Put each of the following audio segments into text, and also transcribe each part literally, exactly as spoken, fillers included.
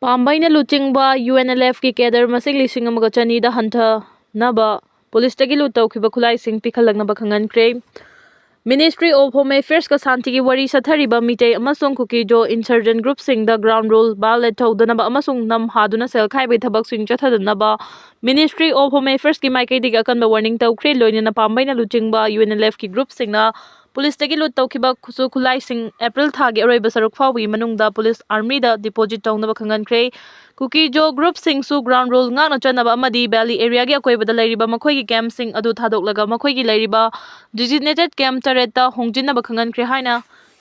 ꯄꯥꯝꯕꯩꯅ ꯂꯨꯆꯤꯡꯕ U N L ꯑꯦꯐꯀꯤ cadre ꯃꯁꯤꯡ ꯂꯤꯁꯤꯡ ꯑꯃꯒ ꯆꯅꯤꯗ ꯍꯟꯊꯅꯕ ꯄꯨꯂꯤꯁꯇꯒꯤ ꯂꯨꯠ ꯇꯧꯈꯤꯕ ꯈꯨꯠꯂꯥꯏꯁꯤꯡ ꯄꯤꯈꯠꯂꯛꯅꯕ ꯈꯪꯍꯟꯈ꯭ꯔꯦ꯫ Ministry of Home Affairsꯀ ꯁꯥꯟꯇꯤꯒꯤ ꯋꯥꯔꯤ ꯆꯠꯊꯔꯤꯕ ꯃꯤꯇꯩ ꯑꯃꯁꯨꯡ ꯀꯨꯀꯤꯖꯣ insurgent groupꯁꯤꯡꯗ ground rule violate ꯇꯧꯗꯅꯕ ꯑꯃꯁꯨꯡ ꯅꯝ ꯍꯥꯗꯨꯅ ꯁꯦꯜ ꯈꯥꯏꯕꯒꯤ ꯊꯕꯛꯁꯤꯡ ꯆꯠꯊꯗꯅꯕ Ministry of Home Affairsꯀꯤ ꯃꯥꯏꯀꯩꯗꯒꯤ ꯑꯀꯟꯕ warning ꯇꯧꯈ꯭ꯔꯦ꯫ ꯂꯣꯏꯅꯅ ꯄꯥꯝꯕꯩꯅ ꯂꯨꯆꯤꯡꯕ ꯌꯨ ꯑꯦꯟ ꯑꯦꯜ ꯑꯦꯐꯀꯤ groupꯁꯤꯡꯅ ꯄꯨꯂꯤꯁꯇꯒꯤ ꯂꯨꯠ ꯇꯧꯈꯤꯕ ꯈꯨꯠꯁꯨ ꯈꯨꯠꯂꯥꯏꯁꯤꯡ ꯑꯦꯄ꯭ꯔꯤꯜ ꯊꯥꯒꯤ ꯑꯔꯣꯏꯕ ꯁꯔꯨꯛ ꯐꯥꯎꯕꯒꯤ ꯃꯅꯨꯡꯗ ꯄꯨꯂꯤꯁ ꯑꯥꯔꯃꯤꯗ deposit ꯇꯧꯅꯕ ꯈꯪꯍꯟꯈ꯭ꯔꯦ꯫ ꯀꯨꯀꯤꯖꯣ groupꯁꯤꯡꯁꯨ ground rule ꯉꯥꯛꯅ ꯆꯠꯅꯕ ꯑꯃꯗꯤ valley areaꯒꯤ ꯑꯀꯣꯏꯕꯗ ꯂꯩꯔꯤꯕ ꯃꯈꯣꯏꯒꯤ campꯁꯤꯡ ꯑꯗꯨ ꯊꯥꯗꯣꯛꯂꯒ ꯃꯈꯣꯏꯒꯤ ꯂꯩꯔꯤꯕ designated camp ꯇꯔꯦꯠꯇ ꯍꯣꯡꯖꯤꯟꯅꯕ ꯈꯪꯍꯟꯈ꯭ꯔꯦ ꯍꯥꯏꯅ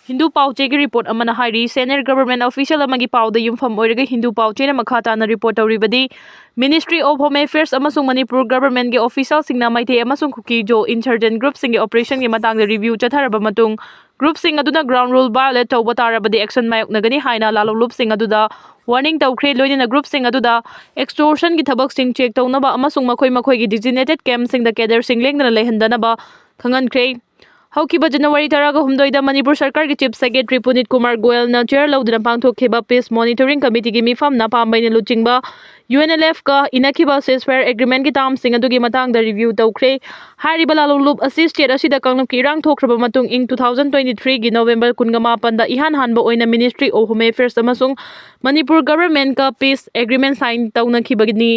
ꯍꯤꯟꯗꯨ ꯄꯥꯎꯆꯦꯒꯤ report ꯑꯃꯅ ꯍꯥꯏꯔꯤ꯫ Senior government official ꯑꯃꯒꯤ ꯄꯥꯎꯗ ꯌꯨꯝꯐꯝ ꯑꯣꯏꯔꯒ ꯍꯤꯟꯗꯨ ꯄꯥꯎꯆꯦꯅ ꯃꯈꯥ ꯇꯥꯅ report ꯇꯧꯔꯤꯕꯗꯤ, Ministry of Home Affairs ꯑꯃꯁꯨꯡ ꯃꯅꯤꯄꯨꯔ governmentꯀꯤ officialꯁꯤꯡꯅ ꯃꯩꯇꯩ ꯑꯃꯁꯨꯡ ꯀꯨꯀꯤꯖꯣ insurgent groupꯁꯤꯡꯒꯤ operationꯒꯤ ꯃꯇꯥꯡꯗ review ꯆꯠꯊꯔꯕ ꯃꯇꯨꯡ, groupꯁꯤꯡ ꯑꯗꯨꯅ ground rule violate ꯇꯧꯕ ꯇꯥꯔꯕꯗꯤ action ꯃꯥꯌꯣꯛꯅꯒꯅꯤ ꯍꯥꯏꯅ ꯂꯥꯂꯣꯡꯂꯨꯞꯁꯤꯡ ꯑꯗꯨꯗ warning ꯇꯧꯈ꯭ꯔꯦ꯫ ꯂꯣꯏꯅꯅ groupꯁꯤꯡ ꯑꯗꯨꯗ extortionꯒꯤ ꯊꯕꯛꯁꯤꯡ check ꯇꯧꯅꯕ ꯑꯃꯁꯨꯡ ꯃꯈꯣꯏ ꯃꯈꯣꯏꯒꯤ designated campꯁꯤꯡꯗ caderꯁꯤꯡ ꯂꯦꯡꯗꯅ ꯂꯩꯍꯟꯗꯅꯕ ꯈꯪꯍꯟꯈ꯭ꯔꯦ꯫ ꯍꯧꯈꯤꯕ January ꯇꯔꯥꯒ ꯍꯨꯝꯗꯣꯏꯗ ꯃꯅꯤꯄꯨꯔ ꯁꯔꯀꯥꯔꯒꯤ Chief Secretary ꯄꯨꯅꯤꯠ ꯀꯨꯃꯥꯔ ꯒꯣꯌꯜꯅ chair ꯂꯧꯗꯨꯅ ꯄꯥꯡꯊꯣꯛꯈꯤꯕ Peace Monitoring Committeeꯒꯤ ꯃꯤꯐꯝꯅ ꯄꯥꯝꯕꯩꯅ ꯂꯨꯆꯤꯡꯕ ꯌꯨ ꯑꯦꯟ ꯑꯦꯜ ꯑꯦꯐꯀ ꯏꯅꯈꯤꯕ ceasefire agreementꯀꯤ termꯁꯤꯡ ꯑꯗꯨꯒꯤ ꯃꯇꯥꯡꯗ review ꯇꯧꯈ꯭ꯔꯦ꯫ ꯍꯥꯏꯔꯤꯕ ꯂꯥꯂꯣꯡꯂꯨꯞ ꯑꯁꯤ state ꯑꯁꯤꯗ ꯀꯥꯡꯂꯨꯞꯀꯤ ꯏꯔꯥꯡ ꯊꯣꯛꯈ꯭ꯔꯕ ꯃꯇꯨꯡ ꯏꯪ two thousand twenty threeꯒꯤ November ꯀꯨꯟꯒ ꯃꯥꯄꯟꯗ ꯏꯍꯥꯟ ꯍꯥꯟꯕ ꯑꯣꯏꯅ Ministry of Home Affairs ꯑꯃꯁꯨꯡ Manipur governmentꯀ peace agreement sign ꯇꯧꯅꯈꯤꯕꯅꯤ꯫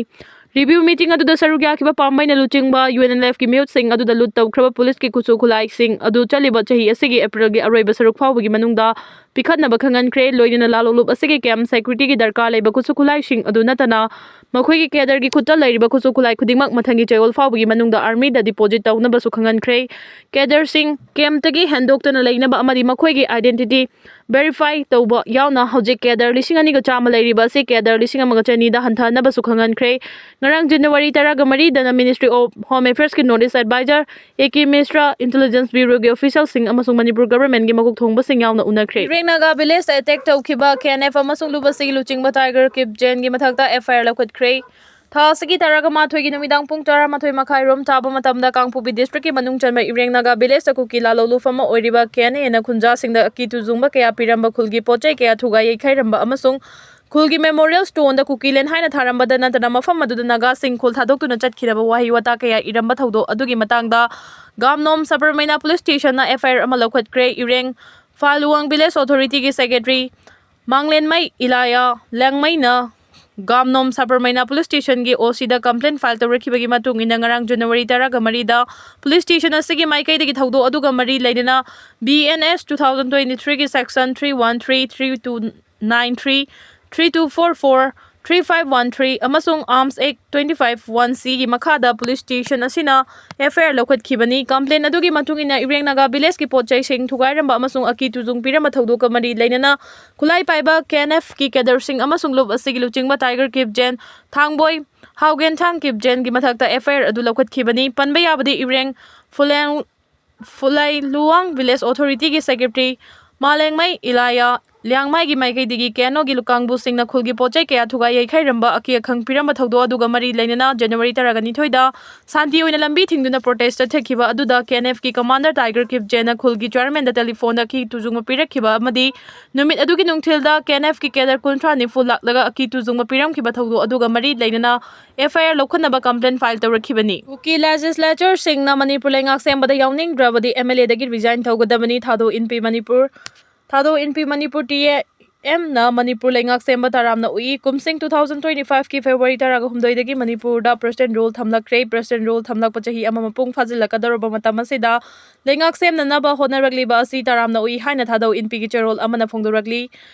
Review meeting ꯑꯗꯨꯗ ꯁꯔꯨꯛ ꯌꯥꯈꯤꯕ ꯄꯥꯝꯕꯩꯅ ꯂꯨꯆꯤꯡꯕ ꯌꯨ ꯑꯦꯟ ꯑꯦꯜ ꯑꯦꯐꯀꯤ ꯃꯤꯍꯨꯠꯁꯤꯡ ꯑꯗꯨꯗ ꯂꯨꯠ ꯇꯧꯈ꯭ꯔꯕ ꯄꯨꯂꯤꯁꯀꯤ ꯈꯨꯠꯁꯨ ꯈꯨꯠꯂꯥꯏꯁꯤꯡ ꯑꯗꯨ ꯆꯠꯂꯤꯕ ꯆꯍꯤ ꯑꯁꯤꯒꯤ ꯑꯦꯄ꯭ꯔꯤꯜꯒꯤ ꯑꯔꯣꯏꯕ ꯁꯔꯨꯛ ꯐꯥꯎꯕꯒꯤ ꯃꯅꯨꯡꯗ ꯄꯤꯈꯠꯅꯕ ꯈꯪꯍꯟꯈ꯭ꯔꯦ꯫ ꯂꯣꯏꯅꯅ ꯂꯥꯂꯣꯡꯂꯨꯞ ꯑꯁꯤꯒꯤ camp securityꯒꯤ ꯗꯔꯀꯥꯔ ꯂꯩꯕ ꯈꯨꯠꯁꯨ ꯈꯨꯠꯂꯥꯏꯁꯤꯡ ꯑꯗꯨ ꯅꯠꯇꯅ ꯃꯈꯣꯏꯒꯤ caderꯒꯤ ꯈꯨꯠꯇ ꯂꯩꯔꯤꯕ ꯈꯨꯠꯁꯨ ꯈꯨꯠꯂꯥꯏ ꯈꯨꯗꯤꯡꯃꯛ ꯃꯊꯪꯒꯤ ꯆꯌꯣꯜ ꯐꯥꯎꯕꯒꯤ ꯃꯅꯨꯡꯗ armyꯗ deposit ꯇꯧꯅꯕꯁꯨ ꯈꯪꯍꯟꯈ꯭ꯔꯦ꯫ Caderꯁꯤꯡ campꯇꯒꯤ ꯍꯦꯟꯗꯣꯛꯇꯅ ꯂꯩꯅꯕ ꯑꯃꯗꯤ ꯃꯈꯣꯏꯒꯤ identity verify ꯇꯧꯕ ꯌꯥꯎꯅ ꯍꯧꯖꯤꯛ cader ꯂꯤꯁꯤꯡ ꯑꯅꯤꯒ ꯆꯥꯝꯃ ꯂꯩꯔꯤꯕ ꯑꯁꯤ cader ꯂꯤꯁꯤꯡ ꯑꯃꯒ ꯆꯅꯤꯗ ꯍꯟꯊꯍꯟꯅꯕꯁꯨ ꯈꯪꯍꯟꯈ꯭ꯔꯦ꯫ ꯉꯔꯥꯡ January ꯇꯔꯥꯒ ꯃꯔꯤꯗꯅ Ministry of Home Affairsꯀꯤ North East Advisor A K Mishra, Intelligence Bureauꯒꯤ officialꯁꯤꯡ ꯑꯃꯁꯨꯡ ꯃꯅꯤꯄꯨꯔ governmentꯀꯤ ꯃꯀꯣꯛ ꯊꯣꯡꯕꯁꯤꯡ ꯌꯥꯎꯅ ꯎꯅꯈ꯭ꯔꯦ꯫ ꯏꯔꯦꯡ ꯅꯥꯒꯥ villageꯇ attack ꯇꯧꯈꯤꯕ K N F ꯑꯃꯁꯨꯡ ꯂꯨꯞ ꯑꯁꯤꯒꯤ ꯂꯨꯆꯤꯡꯕ Tiger Kip Jainꯒꯤ ꯃꯊꯛꯇ F I R ꯂꯧꯈꯠꯈ꯭ꯔꯦ꯫ ꯊꯥ ꯑꯁꯤꯒꯤ ꯇꯔꯥꯒ ꯃꯥꯊꯣꯏꯒꯤ ꯅꯨꯃꯤꯗꯥꯡ ꯄꯨꯡ ꯇꯔꯥꯃꯥꯊꯣꯏ ꯃꯈꯥꯏ ꯔꯣꯝ ꯇꯥꯕ ꯃꯇꯝꯗ ꯀꯥꯡꯄꯣꯛꯄꯤ districtꯀꯤ ꯃꯅꯨꯡ ꯆꯟꯕ ꯏꯔꯦꯡ ꯅꯥꯒꯥ villageꯇ ꯀꯨꯀꯤ ꯂꯥꯂꯣꯡꯂꯨꯞ ꯑꯃ ꯑꯣꯏꯔꯤꯕ K N Aꯅ ꯈꯨꯟꯖꯥꯁꯤꯡꯗ ꯑꯀꯤ ꯇꯨꯖꯨꯡꯕ ꯀꯌꯥ ꯄꯤꯔꯝꯕ ꯈꯨꯜꯒꯤ ꯄꯣꯠ ꯆꯩ ꯀꯌꯥ ꯊꯨꯒꯥꯏ ꯌꯩꯈꯥꯏꯔꯝꯕ ꯑꯃꯁꯨꯡ ꯈꯨꯜꯒꯤ ꯃꯦꯃꯣꯔꯤꯌꯦꯜ ꯁ꯭ꯇꯣꯟꯗ ꯀꯨꯀꯤꯂꯦꯟ ꯍꯥꯏꯅ ꯊꯥꯔꯝꯕꯗ ꯅꯠꯇꯅ ꯃꯐꯝ ꯑꯗꯨꯗ ꯅꯥꯒꯥꯁꯤꯡ ꯈꯨꯜ ꯊꯥꯗꯣꯛꯇꯨꯅ ꯆꯠꯈꯤꯗꯕ ꯋꯥꯍꯩ ꯋꯥꯇꯥ ꯀꯌꯥ ꯏꯔꯝꯕ ꯊꯧꯗꯣꯛ ꯑꯗꯨꯒꯤ ꯃꯇꯥꯡꯗ ꯒꯥꯝꯅꯣꯝ ꯁꯕꯔꯃꯩꯅꯥ ꯄꯨꯂꯤꯁ ꯁ꯭ꯇꯦꯁꯟꯅ ꯑꯦꯐ ꯑꯥꯏ ꯑꯥꯔ ꯑꯃ ꯂꯧꯈꯠꯈ꯭ꯔꯦ꯫ ꯏꯔꯦꯡ ꯐꯥꯂꯨꯋꯥꯡ ꯚꯤꯂꯦꯖ ꯑꯣꯊꯣꯔꯤꯇꯤꯒꯤ ꯁꯦꯀ꯭ꯔꯦꯇꯔꯤ ꯃꯥꯡꯂꯦꯟꯃꯩ ꯏꯂꯥꯌꯥ ꯂꯦꯡꯃꯩꯅ ꯒꯥꯝꯅꯣꯝ ꯁꯕꯔꯃꯩꯅꯥ ꯄꯨꯂꯤꯁ ꯁ꯭ꯇꯦꯁꯟꯒꯤ ꯑꯣ ꯁꯤꯗ ꯀꯝꯄ꯭ꯂꯦꯟ ꯐꯥꯏꯜ ꯇꯧꯔꯛꯈꯤꯕꯒꯤ ꯃꯇꯨꯡ ꯏꯟꯅ ꯉꯔꯥꯡ ꯖꯅꯋꯥꯔꯤ ꯇꯔꯥꯒ ꯃꯔꯤꯗ ꯄꯨꯂꯤꯁ ꯁ꯭ꯇꯦꯁꯟ ꯑꯁꯤꯒꯤ ꯃꯥꯏꯀꯩꯗꯒꯤ ꯊꯧꯗꯣꯛ ꯑꯗꯨꯒ ꯃꯔꯤ ꯂꯩꯅꯅ B N S two thousand twenty-three ꯒꯤ section three one three, three two nine three, three two four four, three five one three ꯑꯃꯁꯨꯡ ꯑꯥꯔꯝꯁ ꯑꯦꯛ twenty-five one C ꯒꯤ ꯃꯈꯥꯗ ꯄꯨꯂꯤꯁ ꯁ꯭ꯇꯦꯁꯟ ꯑꯁꯤꯅ ꯑꯦꯐ ꯑꯥꯏ ꯑꯥꯔ ꯂꯧꯈꯠꯈꯤꯕꯅꯤ꯫ ꯀꯝꯄ꯭ꯂꯦꯟ ꯑꯗꯨꯒꯤ ꯃꯇꯨꯡ ꯏꯟꯅ ꯏꯔꯦꯡ ꯅꯥꯒꯥ ꯚꯤꯂꯦꯖꯀꯤ ꯄꯣꯠ ꯆꯩꯁꯤꯡ ꯊꯨꯒꯥꯏꯔꯝꯕ ꯑꯃꯁꯨꯡ ꯑꯀꯤ ꯇꯨꯖꯨꯡ ꯄꯤꯔꯝꯕ ꯊꯧꯗꯣꯛꯀ ꯃꯔꯤ ꯂꯩꯅꯅ ꯈꯨꯠꯂꯥꯏ ꯄꯥꯏꯕ ꯀꯦ ꯑꯦꯟ ꯑꯦꯐꯀꯤ ꯀꯦꯗꯔꯁꯤꯡ ꯑꯃꯁꯨꯡ ꯂꯨꯞ ꯑꯁꯤꯒꯤ ꯂꯨꯆꯤꯡꯕ ꯇꯥꯏꯒꯔ ꯀꯤꯞꯖꯦꯟ, ꯊꯥꯡꯕꯣꯏ ꯍꯥꯎꯒꯦꯟꯊꯥꯡ ꯀꯤꯞꯖꯦꯟꯒꯤ ꯃꯊꯛꯇ ꯑꯦꯐ ꯑꯥꯏ ꯑꯥꯔ ꯑꯗꯨ ꯂꯧꯈꯠꯈꯤꯕꯅꯤ꯫ ꯄꯟꯕ ꯌꯥꯕꯗꯤ ꯏꯔꯦꯡ ꯐꯨꯂꯦꯡ ꯐꯨꯂꯩ ꯂꯨꯋꯥꯡ ꯚꯤꯂꯦꯖ ꯑꯣꯊꯣꯔꯤꯇꯤꯒꯤ ꯁꯦꯀ꯭ꯔꯦꯇꯔꯤ ꯃꯥꯂꯦꯡꯃꯩ ꯏꯂꯥꯌꯥ ꯂꯤꯌꯥꯡꯃꯥꯏꯒꯤ ꯃꯥꯏꯀꯩꯗꯒꯤ ꯀꯦ ꯑꯦꯟ ꯑꯣꯒꯤ ꯀꯥꯡꯕꯨꯁꯤꯡꯅ ꯈꯨꯜꯒꯤ ꯄꯣꯠ ꯆꯩ ꯀꯌꯥ ꯊꯨꯒꯥꯏ ꯌꯩꯈꯥꯏꯔꯝꯕ ꯑꯀꯤ ꯑꯈꯪ ꯄꯤꯔꯝꯕ ꯊꯧꯗꯣꯛ ꯑꯗꯨꯒ ꯃꯔꯤ ꯂꯩꯅꯅ ꯖꯅꯋꯥꯔꯤ ꯇꯔꯥꯒ ꯅꯤꯊꯣꯏꯗ ꯁꯥꯟꯇꯤ ꯑꯣꯏꯅ ꯂꯝꯕꯤ ꯊꯤꯡꯗꯨꯅ ꯄ꯭ꯔꯣꯇꯦꯁ ꯆꯠꯊꯈꯤꯕ ꯑꯗꯨꯗ ꯀꯦ ꯑꯦꯟ ꯑꯦꯐꯀꯤ ꯀꯃꯥꯟꯗꯔ ꯇꯥꯏꯒꯔ ꯀꯤꯞꯖꯦꯟꯅ ꯈꯨꯜꯒꯤ ꯆꯤꯌꯔꯃꯦꯟꯗ ꯇꯦꯂꯤꯐꯣꯟꯗ ꯑꯀꯤ ꯇꯨꯖꯨꯡꯕ ꯄꯤꯔꯛꯈꯤꯕ ꯑꯃꯗꯤ ꯅꯨꯃꯤꯠ ꯑꯗꯨꯒꯤ ꯅꯨꯡꯊꯤꯜꯗ ꯀꯦ ꯑꯦꯟ ꯑꯦꯐꯀꯤ ꯀꯦꯗꯔ ꯀꯨꯟꯊ꯭ꯔꯥ ꯅꯤꯐꯨ ꯂꯥꯛꯂꯒ ꯑꯀꯤ ꯇꯨꯖꯨꯡꯕ ꯄꯤꯔꯝꯈꯤꯕ ꯊꯧꯗꯣꯛ ꯑꯗꯨꯒ ꯃꯔꯤ ꯂꯩꯅꯅ ꯑꯦꯐ ꯑꯥꯏ ꯑꯥꯔ ꯂꯧꯈꯠꯅꯕ ꯀꯝꯄ꯭ꯂꯦꯟ ꯐꯥꯏꯜ ꯇꯧꯔꯛꯈꯤꯕꯅꯤ꯫ ꯀꯨꯀꯤ ꯂꯦꯖꯤꯁꯂꯦꯆꯔꯁꯤꯡꯅ ꯃꯅꯤꯄꯨꯔ ꯂꯩꯉꯥꯛ ꯁꯦꯝꯕꯗ ꯌꯥꯎꯅꯤꯡꯗ꯭ꯔꯕꯗꯤ ꯑꯦꯝ ꯑꯦꯜ ꯑꯦꯗꯒꯤ ꯔꯤꯖꯥꯏꯟ ꯇꯧꯒꯗꯕꯅꯤ꯫ ꯊꯥꯗꯣ ꯏꯟꯄꯤ ꯃꯅꯤꯄꯨꯔ, ꯊꯥꯗꯣ ꯏꯟꯄꯤ ꯃꯅꯤꯄꯨꯔ ꯇꯤ ꯑꯦ ꯑꯦꯝꯅ ꯃꯅꯤꯄꯨꯔ ꯂꯩꯉꯥꯛ ꯁꯦꯝꯕ ꯇꯔꯥꯝꯅ ꯎꯏ꯫ ꯀꯨꯝꯁꯤꯡ two thousand twenty-five ꯀꯤ ꯐꯦꯕ꯭ꯔꯨꯋꯥꯔꯤ ꯇꯔꯥꯒ ꯍꯨꯝꯗꯣꯏꯗꯒꯤ ꯃꯅꯤꯄꯨꯔꯗ ꯄ꯭ꯔꯁꯤꯗꯦꯟ ꯔꯨꯜ ꯊꯝꯂꯛꯈ꯭ꯔꯦ꯫ ꯄ꯭ꯔꯁꯤꯗꯦꯟ ꯔꯨꯜ ꯊꯝꯂꯛꯄ ꯆꯍꯤ ꯑꯃ ꯃꯄꯨꯡ ꯐꯥꯖꯤꯜꯂꯛꯀꯗꯧꯔꯕ ꯃꯇꯝ ꯑꯁꯤꯗ ꯂꯩꯉꯥꯛ ꯁꯦꯝꯅꯅꯕ ꯍꯣꯠꯅꯔꯛꯂꯤꯕ ꯑꯁꯤ ꯇꯔꯥꯝꯅ ꯎꯏ ꯍꯥꯏꯅ ꯊꯥꯗꯧ ꯏꯟꯄꯤꯒꯤ ꯆꯦꯔꯣꯜ ꯑꯃꯅ ꯐꯣꯡꯗꯣꯔꯛꯂꯤ꯫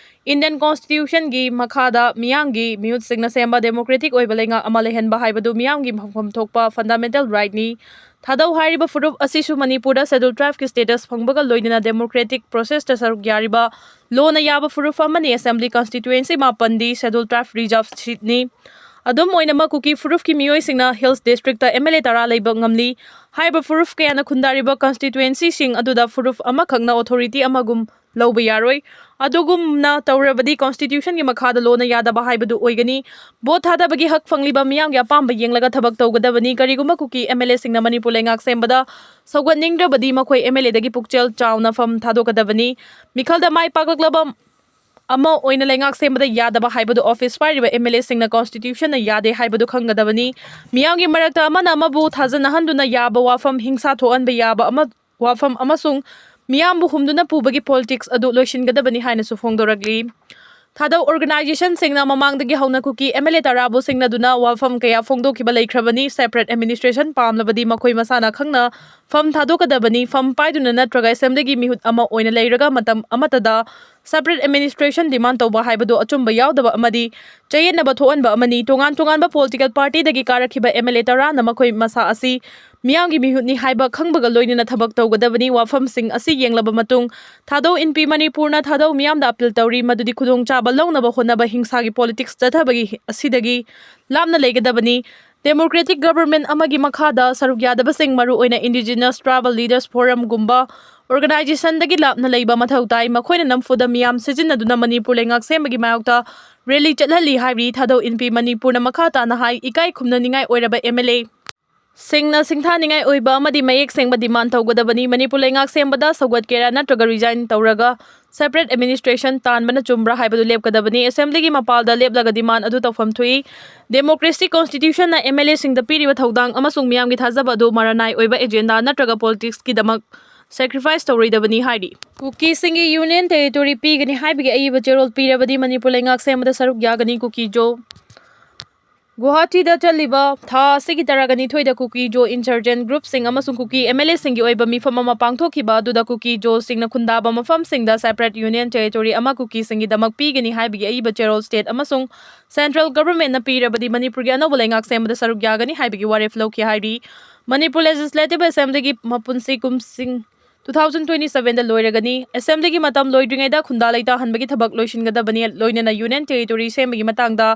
ꯏꯟꯗꯤꯌꯟ ꯀꯣꯟꯁꯇꯤꯇ꯭ꯌꯨꯁꯟꯒꯤ ꯃꯈꯥꯗ ꯃꯤꯌꯥꯝꯒꯤ ꯃꯤꯍꯨꯠꯁꯤꯡꯅ ꯁꯦꯝꯕ ꯗꯦꯃꯣꯀ꯭ꯔꯦꯇꯤꯛ ꯑꯣꯏꯕ ꯂꯩꯉꯥꯛ ꯑꯃ ꯂꯩꯍꯟꯕ ꯍꯥꯏꯕꯗꯨ ꯃꯤꯌꯥꯝꯒꯤ ꯐꯪꯐꯝ ꯊꯣꯛꯄ ꯐꯟꯗꯥꯃꯦꯟꯇꯦꯜ ꯔꯥꯏꯠꯅꯤ꯫ ꯊꯥꯗꯧ ꯍꯥꯏꯔꯤꯕ ꯐꯨꯔꯨꯞ ꯑꯁꯤꯁꯨ ꯃꯅꯤꯄꯨꯔꯗ ꯁꯦꯗꯨꯜ ꯇ꯭ꯔꯥꯏꯕꯀꯤ ꯁ꯭ꯇꯦꯇꯁ ꯐꯪꯕꯒ ꯂꯣꯏꯅꯅ ꯗꯦꯃꯣꯀ꯭ꯔꯦꯇꯤꯛ ꯄ꯭ꯔꯣꯁꯦꯁꯇ ꯁꯔꯨꯛ ꯌꯥꯔꯤꯕ ꯂꯣꯟꯅ ꯌꯥꯕ ꯐꯨꯔꯨꯞ ꯑꯃꯅꯤ꯫ ꯑꯦꯁꯦꯝꯕ꯭ꯂꯤ ꯀꯟꯁꯇꯤꯇ꯭ꯌꯨꯑꯦꯟꯁꯤ ꯃꯥꯄꯟꯗꯤ ꯁꯦꯗꯨꯜ ꯇ꯭ꯔꯥꯏꯕ ꯔꯤꯖꯥꯔꯚ ꯁꯤꯠꯅꯤ꯫ ꯑꯗꯨꯝ ꯑꯣꯏꯅꯃꯛ, ꯀꯨꯀꯤ ꯐꯨꯔꯨꯞꯀꯤ ꯃꯤꯑꯣꯏꯁꯤꯡꯅ ꯍꯤꯜꯁ ꯗꯤꯁꯇ꯭ꯔꯤꯛꯇ ꯑꯦꯝ ꯑꯦꯜ ꯑꯦ ꯇꯔꯥ ꯂꯩꯕ ꯉꯝꯂꯤ꯫ ꯍꯥꯏꯔꯤꯕ ꯐꯨꯔꯨꯞ ꯀꯌꯥꯅ ꯈꯨꯟꯗꯥꯔꯤꯕ ꯀꯟꯁꯇꯤꯇ꯭ꯌꯨꯑꯦꯟꯁꯤꯁꯤꯡ ꯑꯗꯨꯗ ꯐꯨꯔꯨꯞ ꯑꯃꯈꯛꯅ ꯑꯣꯊꯣꯔꯤꯇꯤ ꯑꯃꯒꯨꯝ ꯂꯧꯕ ꯌꯥꯔꯣꯏ꯫ ꯑꯗꯨꯒꯨꯝꯅ ꯇꯧꯔꯕꯗꯤ ꯀꯣꯟꯁꯇꯤꯇ꯭ꯌꯨꯁꯟꯒꯤ ꯃꯈꯥꯗ ꯂꯣꯟꯅ ꯌꯥꯗꯕ ꯍꯥꯏꯕꯗꯨ ꯑꯣꯏꯒꯅꯤ꯫ ꯚꯣꯠ ꯊꯥꯗꯕꯒꯤ ꯍꯛ ꯐꯪꯂꯤꯕ ꯃꯤꯌꯥꯝꯒꯤ ꯑꯄꯥꯝꯕ ꯌꯦꯡꯂꯒ ꯊꯕꯛ ꯇꯧꯒꯗꯕꯅꯤ꯫ ꯀꯔꯤꯒꯨꯝꯕ ꯀꯨꯀꯤ ꯑꯦꯝ ꯑꯦꯜ ꯑꯦꯁꯤꯡꯅ ꯃꯅꯤꯄꯨꯔ ꯂꯩꯉꯥꯛ ꯁꯦꯝꯕꯗ ꯁꯧꯒꯠꯅꯤꯡꯗ꯭ꯔꯕꯗꯤ ꯃꯈꯣꯏ ꯑꯦꯝ ꯑꯦꯜ ꯑꯦꯗꯒꯤ ꯄꯨꯛꯆꯦꯜ ꯆꯥꯎꯅ ꯐꯝ ꯊꯥꯗꯣꯛꯀꯗꯕꯅꯤ꯫ ꯃꯤꯈꯜꯗ ꯃꯥꯏ ꯄꯥꯛꯂꯛꯂꯕ ꯑꯃ ꯑꯣꯏꯅ ꯂꯩꯉꯥꯛ ꯁꯦꯝꯕꯗ ꯌꯥꯗꯕ ꯍꯥꯏꯕꯗꯨ ꯑꯣꯐꯤꯁ ꯄꯥꯏꯔꯤꯕ MLA ꯁꯤꯡꯅ Constitution ꯅ ꯌꯥꯗꯦ ꯍꯥꯏꯕꯗꯨ ꯈꯪꯒꯗꯕꯅꯤ꯫ ꯃꯤꯌꯥꯝꯒꯤ ꯃꯔꯛꯇ ꯑꯃꯅ ꯑꯃꯕꯨ ꯊꯥꯖꯅꯍꯟꯗꯨꯅ ꯌꯥꯕ ꯋꯥꯐꯝ, ꯍꯤꯡꯁꯥ ꯊꯣꯛꯍꯟꯕ ꯌꯥꯕ ꯑꯃ, ꯋꯥꯐꯝ ꯑꯃꯁꯨꯡ ꯃꯤꯌꯥꯝꯕꯨ ꯍꯨꯝꯗꯨꯅ ꯄꯨꯕꯒꯤ politics ꯑꯗꯨ ꯂꯣꯏꯁꯤꯟꯒꯗꯕꯅꯤ ꯍꯥꯏꯅꯁꯨ ꯐꯣꯡꯗꯣꯔꯛꯂꯤ꯫ ꯊꯥꯗꯧ organization ꯁꯤꯡꯅ ꯃꯃꯥꯡꯗꯒꯤ ꯍꯧꯅ ꯀꯨꯀꯤ MLA ꯇꯔꯥꯕꯨ ꯁꯤꯡꯅꯗꯨꯅ ꯋꯥꯐꯝ ꯀꯌꯥ ꯐꯣꯡꯗꯣꯛꯈꯤꯕ ꯂꯩꯈ꯭ꯔꯕꯅꯤ꯫ Separate administration ꯄꯥꯝꯂꯕꯗꯤ ꯃꯈꯣꯏ ꯃꯁꯥꯅ ꯈꯪꯅ ꯐꯝ ꯊꯥꯗꯣꯛꯀꯗꯕꯅꯤ꯫ ꯐꯝ ꯄꯥꯏꯗꯨꯅ ꯅꯠꯇ꯭ꯔꯒ assembly ꯒꯤ ꯃꯤꯍꯨꯠ ꯑꯃ ꯑꯣꯏꯅ ꯂꯩꯔꯒ ꯃꯇꯝ ꯑꯃꯠꯇꯗ separate administration demand ꯇꯧꯕ ꯍꯥꯏꯕꯗꯨ ꯑꯆꯨꯝꯕ ꯌꯥꯎꯗꯕ ꯑꯃꯗꯤ ꯆꯌꯦꯠꯅꯕ ꯊꯣꯛꯍꯟꯕ ꯑꯃꯅꯤ꯫ ꯇꯣꯉꯥꯟ ꯇꯣꯉꯥꯟꯕ political party ꯗꯒꯤ ꯀꯥꯔꯛꯈꯤꯕ MLA ꯇꯔꯥꯅ ꯃꯈꯣꯏ ꯃꯁꯥ ꯑꯁꯤ ꯃꯤꯌꯥꯝꯒꯤ ꯃꯤꯍꯨꯠꯅꯤ ꯍꯥꯏꯕ ꯈꯪꯕꯒ ꯂꯣꯏꯅꯅ ꯊꯕꯛ ꯇꯧꯒꯗꯕꯅꯤ꯫ ꯋꯥꯐꯝꯁꯤꯡ ꯑꯁꯤ ꯌꯦꯡꯂꯕ ꯃꯇꯨꯡ ꯊꯥꯗꯧ ꯏꯟꯄꯤ ꯃꯅꯤꯄꯨꯔꯅ ꯊꯥꯗꯧ ꯃꯤꯌꯥꯝꯗ appeal ꯇꯧꯔꯤ, ꯃꯗꯨꯗꯤ ꯈꯨꯗꯣꯡꯆꯥꯕ ꯂꯧꯅꯕ ꯍꯣꯠꯅꯕ ꯍꯤꯡꯁꯥꯒꯤ politics ꯆꯠꯊꯕꯒꯤ ꯑꯁꯤꯗꯒꯤ ꯂꯥꯞꯅ ꯂꯩꯒꯗꯕꯅꯤ꯫ Democratic government ꯑꯃꯒꯤ ꯃꯈꯥꯗ ꯁꯔꯨꯛ ꯌꯥꯗꯕꯁꯤꯡ, ꯃꯔꯨꯑꯣꯏꯅ Indigenous Tribal Leaders Forum ꯒꯨꯝꯕ organization ꯗꯒꯤ ꯂꯥꯞꯅ ꯂꯩꯕ ꯃꯊꯧ ꯇꯥꯏ꯫ ꯃꯈꯣꯏꯅ ꯅꯝꯐꯨꯗ ꯃꯤꯌꯥꯝ ꯁꯤꯖꯤꯟꯅꯗꯨꯅ ꯃꯅꯤꯄꯨꯔ ꯂꯩꯉꯥꯛ ꯁꯦꯝꯕꯒꯤ ꯃꯥꯌꯣꯛꯇ rally ꯆꯠꯍꯜꯂꯤ ꯍꯥꯏꯔꯤ꯫ ꯊꯥꯗꯧ ꯏꯟꯄꯤ ꯃꯅꯤꯄꯨꯔꯅ ꯃꯈꯥ ꯇꯥꯅ ꯍꯥꯏ, ꯏꯀꯥꯏ ꯈꯨꯝꯅꯅꯤꯡꯉꯥꯏ ꯑꯣꯏꯔꯕ MLA ꯁꯤꯡꯅ ꯁꯤꯡꯊꯥꯅꯤꯡꯉꯥꯏ ꯑꯣꯏꯕ ꯑꯃꯗꯤ ꯃꯌꯦꯛ ꯁꯦꯡꯕ demand ꯇꯧꯒꯗꯕꯅꯤ꯫ ꯃꯅꯤꯄꯨꯔ ꯂꯩꯉꯥꯛ ꯁꯦꯝꯕꯗ ꯁꯧꯒꯠꯀꯦꯔꯥ ꯅꯠꯇ꯭ꯔꯒ resign ꯇꯧꯔꯒ separate administration ꯇꯥꯟꯕꯅ ꯆꯨꯝꯕ꯭ꯔꯥ ꯍꯥꯏꯕꯗꯨ ꯂꯦꯞꯀꯗꯕꯅꯤ꯫ Assembly ꯒꯤ ꯃꯄꯥꯜꯗ ꯂꯦꯞꯂꯒ demand ꯑꯗꯨ ꯇꯧꯐꯝ ꯊꯣꯛꯏ꯫ Democracy, Constitution ꯅ MLA ꯁꯤꯡꯗ ꯄꯤꯔꯤꯕ ꯊꯧꯗꯥꯡ ꯑꯃꯁꯨꯡ ꯃꯤꯌꯥꯝꯒꯤ ꯊꯥꯖꯕ ꯑꯗꯨ ꯃꯔꯥꯅꯥꯏ ꯑꯣꯏꯕ agenda ꯅꯠꯇ꯭ꯔꯒ politics ꯀꯤꯗꯃꯛ sacrifice ꯇꯧꯔꯣꯏꯗꯕꯅꯤ ꯍꯥꯏꯔꯤ꯫ ꯀꯨꯀꯤꯁꯤꯡꯒꯤ union territory ꯄꯤꯒꯅꯤ ꯍꯥꯏꯕꯒꯤ ꯑꯏꯕ ꯆꯦꯔꯣꯜ ꯄꯤꯔꯕꯗꯤ ꯃꯅꯤꯄꯨꯔ ꯂꯩꯉꯥꯛ ꯁꯦꯝꯕꯗ ꯁꯔꯨꯛ ꯌꯥꯒꯅꯤ꯫ ꯀꯨꯀꯤ ꯖꯣ ꯒꯨꯋꯥꯍꯥꯇꯤꯗ ꯆꯠꯂꯤꯕ ꯊꯥ ꯑꯁꯤꯒꯤ ꯇꯔꯥꯒ ꯅꯤꯊꯣꯏꯗ ꯀꯨꯀꯤ ꯖꯣ insurgent group ꯁꯤꯡ ꯑꯃꯁꯨꯡ ꯀꯨꯀꯤ MLA ꯁꯤꯡꯒꯤ ꯑꯣꯏꯕ ꯃꯤꯐꯝ ꯑꯃ ꯄꯥꯡꯊꯣꯛꯈꯤꯕ ꯑꯗꯨꯗ ꯀꯨꯀꯤ ꯖꯣꯁꯤꯡꯅ ꯈꯨꯟꯗꯥꯕ ꯃꯐꯝꯁꯤꯡꯗ separate union territory ꯑꯃ ꯀꯨꯀꯤꯁꯤꯡꯒꯤꯗꯃꯛ ꯄꯤꯒꯅꯤ ꯍꯥꯏꯕꯒꯤ ꯑꯏꯕ ꯆꯦꯔꯣꯜ state ꯑꯃꯁꯨꯡ central government ꯅ ꯄꯤꯔꯕꯗꯤ ꯃꯅꯤꯄꯨꯔꯒꯤ ꯑꯅꯧꯕ ꯂꯩꯉꯥꯛ ꯁꯦꯝꯕꯗ ꯁꯔꯨꯛ ꯌꯥꯒꯅꯤ ꯍꯥꯏꯕꯒꯤ ꯋꯥꯔꯦꯞ ꯂꯧꯈꯤ ꯍꯥꯏꯔꯤ꯫ ꯃꯅꯤꯄꯨꯔ Legislative Assembly ꯒꯤ ꯃꯄꯨꯟꯁꯤ ꯀꯨꯝꯁꯤꯡ two thousand twenty seven ꯗ ꯂꯣꯏꯔꯒꯅꯤ꯫ Assembly ꯒꯤ ꯃꯇꯝ ꯂꯣꯏꯗ꯭ꯔꯤꯉꯩꯗ ꯈꯨꯟꯗꯥ ꯂꯩꯇꯥꯍꯟꯕꯒꯤ ꯊꯕꯛ ꯂꯣꯏꯁꯤꯟꯒꯗꯕꯅꯤ, ꯂꯣꯏꯅꯅ union territory ꯁꯦꯝꯕꯒꯤ ꯃꯇꯥꯡꯗ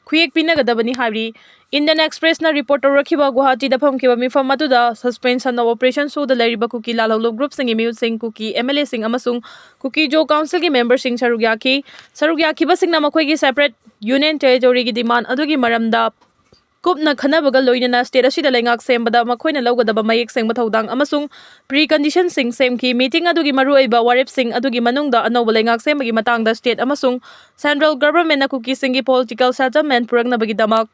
ꯈꯨꯌꯦꯛ ꯄꯤꯅꯒꯗꯕꯅꯤ ꯍꯥꯏꯔꯤ꯫ Indian Express ꯅ report ꯇꯧꯔꯛꯈꯤꯕ ꯒꯨꯋꯥꯍꯥꯇꯤꯗ ꯐꯝꯈꯤꯕ ꯃꯤꯐꯝ ꯑꯗꯨꯗ suspension of operation show ꯗ ꯂꯩꯔꯤꯕ ꯀꯨꯀꯤ ꯂꯥꯜꯍꯧꯂꯨꯞ group ꯁꯤꯡꯒꯤ ꯃꯤꯍꯨꯠꯁꯤꯡ, ꯀꯨꯀꯤ MLA ꯁꯤꯡ ꯑꯃꯁꯨꯡ ꯀꯨꯀꯤ ꯖꯣ council ꯒꯤ member ꯁꯤꯡ ꯁꯔꯨꯛ ꯌꯥꯈꯤ꯫ ꯁꯔꯨꯛ ꯌꯥꯈꯤꯕꯁꯤꯡꯅ ꯃꯈꯣꯏꯒꯤ separate union territory ꯒꯤ demand ꯑꯗꯨꯒꯤ ꯃꯔꯝꯗ ꯀꯨꯞꯅ ꯈꯟꯅꯕꯒ ꯂꯣꯏꯅꯅ state ꯑꯁꯤꯗ ꯂꯩꯉꯥꯛ ꯁꯦꯝꯕꯗ ꯃꯈꯣꯏꯅ ꯂꯧꯒꯗꯕ ꯃꯌꯦꯛ ꯁꯦꯡꯕ ꯊꯧꯗꯥꯡ ꯑꯃꯁꯨꯡ preconditionꯁꯤꯡ ꯁꯦꯝꯈꯤ꯫ Meeting ꯑꯗꯨꯒꯤ ꯃꯔꯨꯑꯣꯏꯕ ꯋꯥꯔꯦꯞꯁꯤꯡ ꯑꯗꯨꯒꯤ ꯃꯅꯨꯡꯗ ꯑꯅꯧꯕ ꯂꯩꯉꯥꯛ ꯁꯦꯝꯕꯒꯤ ꯃꯇꯥꯡꯗ state ꯑꯃꯁꯨꯡ central governmentꯅ ꯀꯨꯀꯤꯁꯤꯡꯒꯤ political settlement ꯄꯨꯔꯛꯅꯕꯒꯤꯗꯃꯛ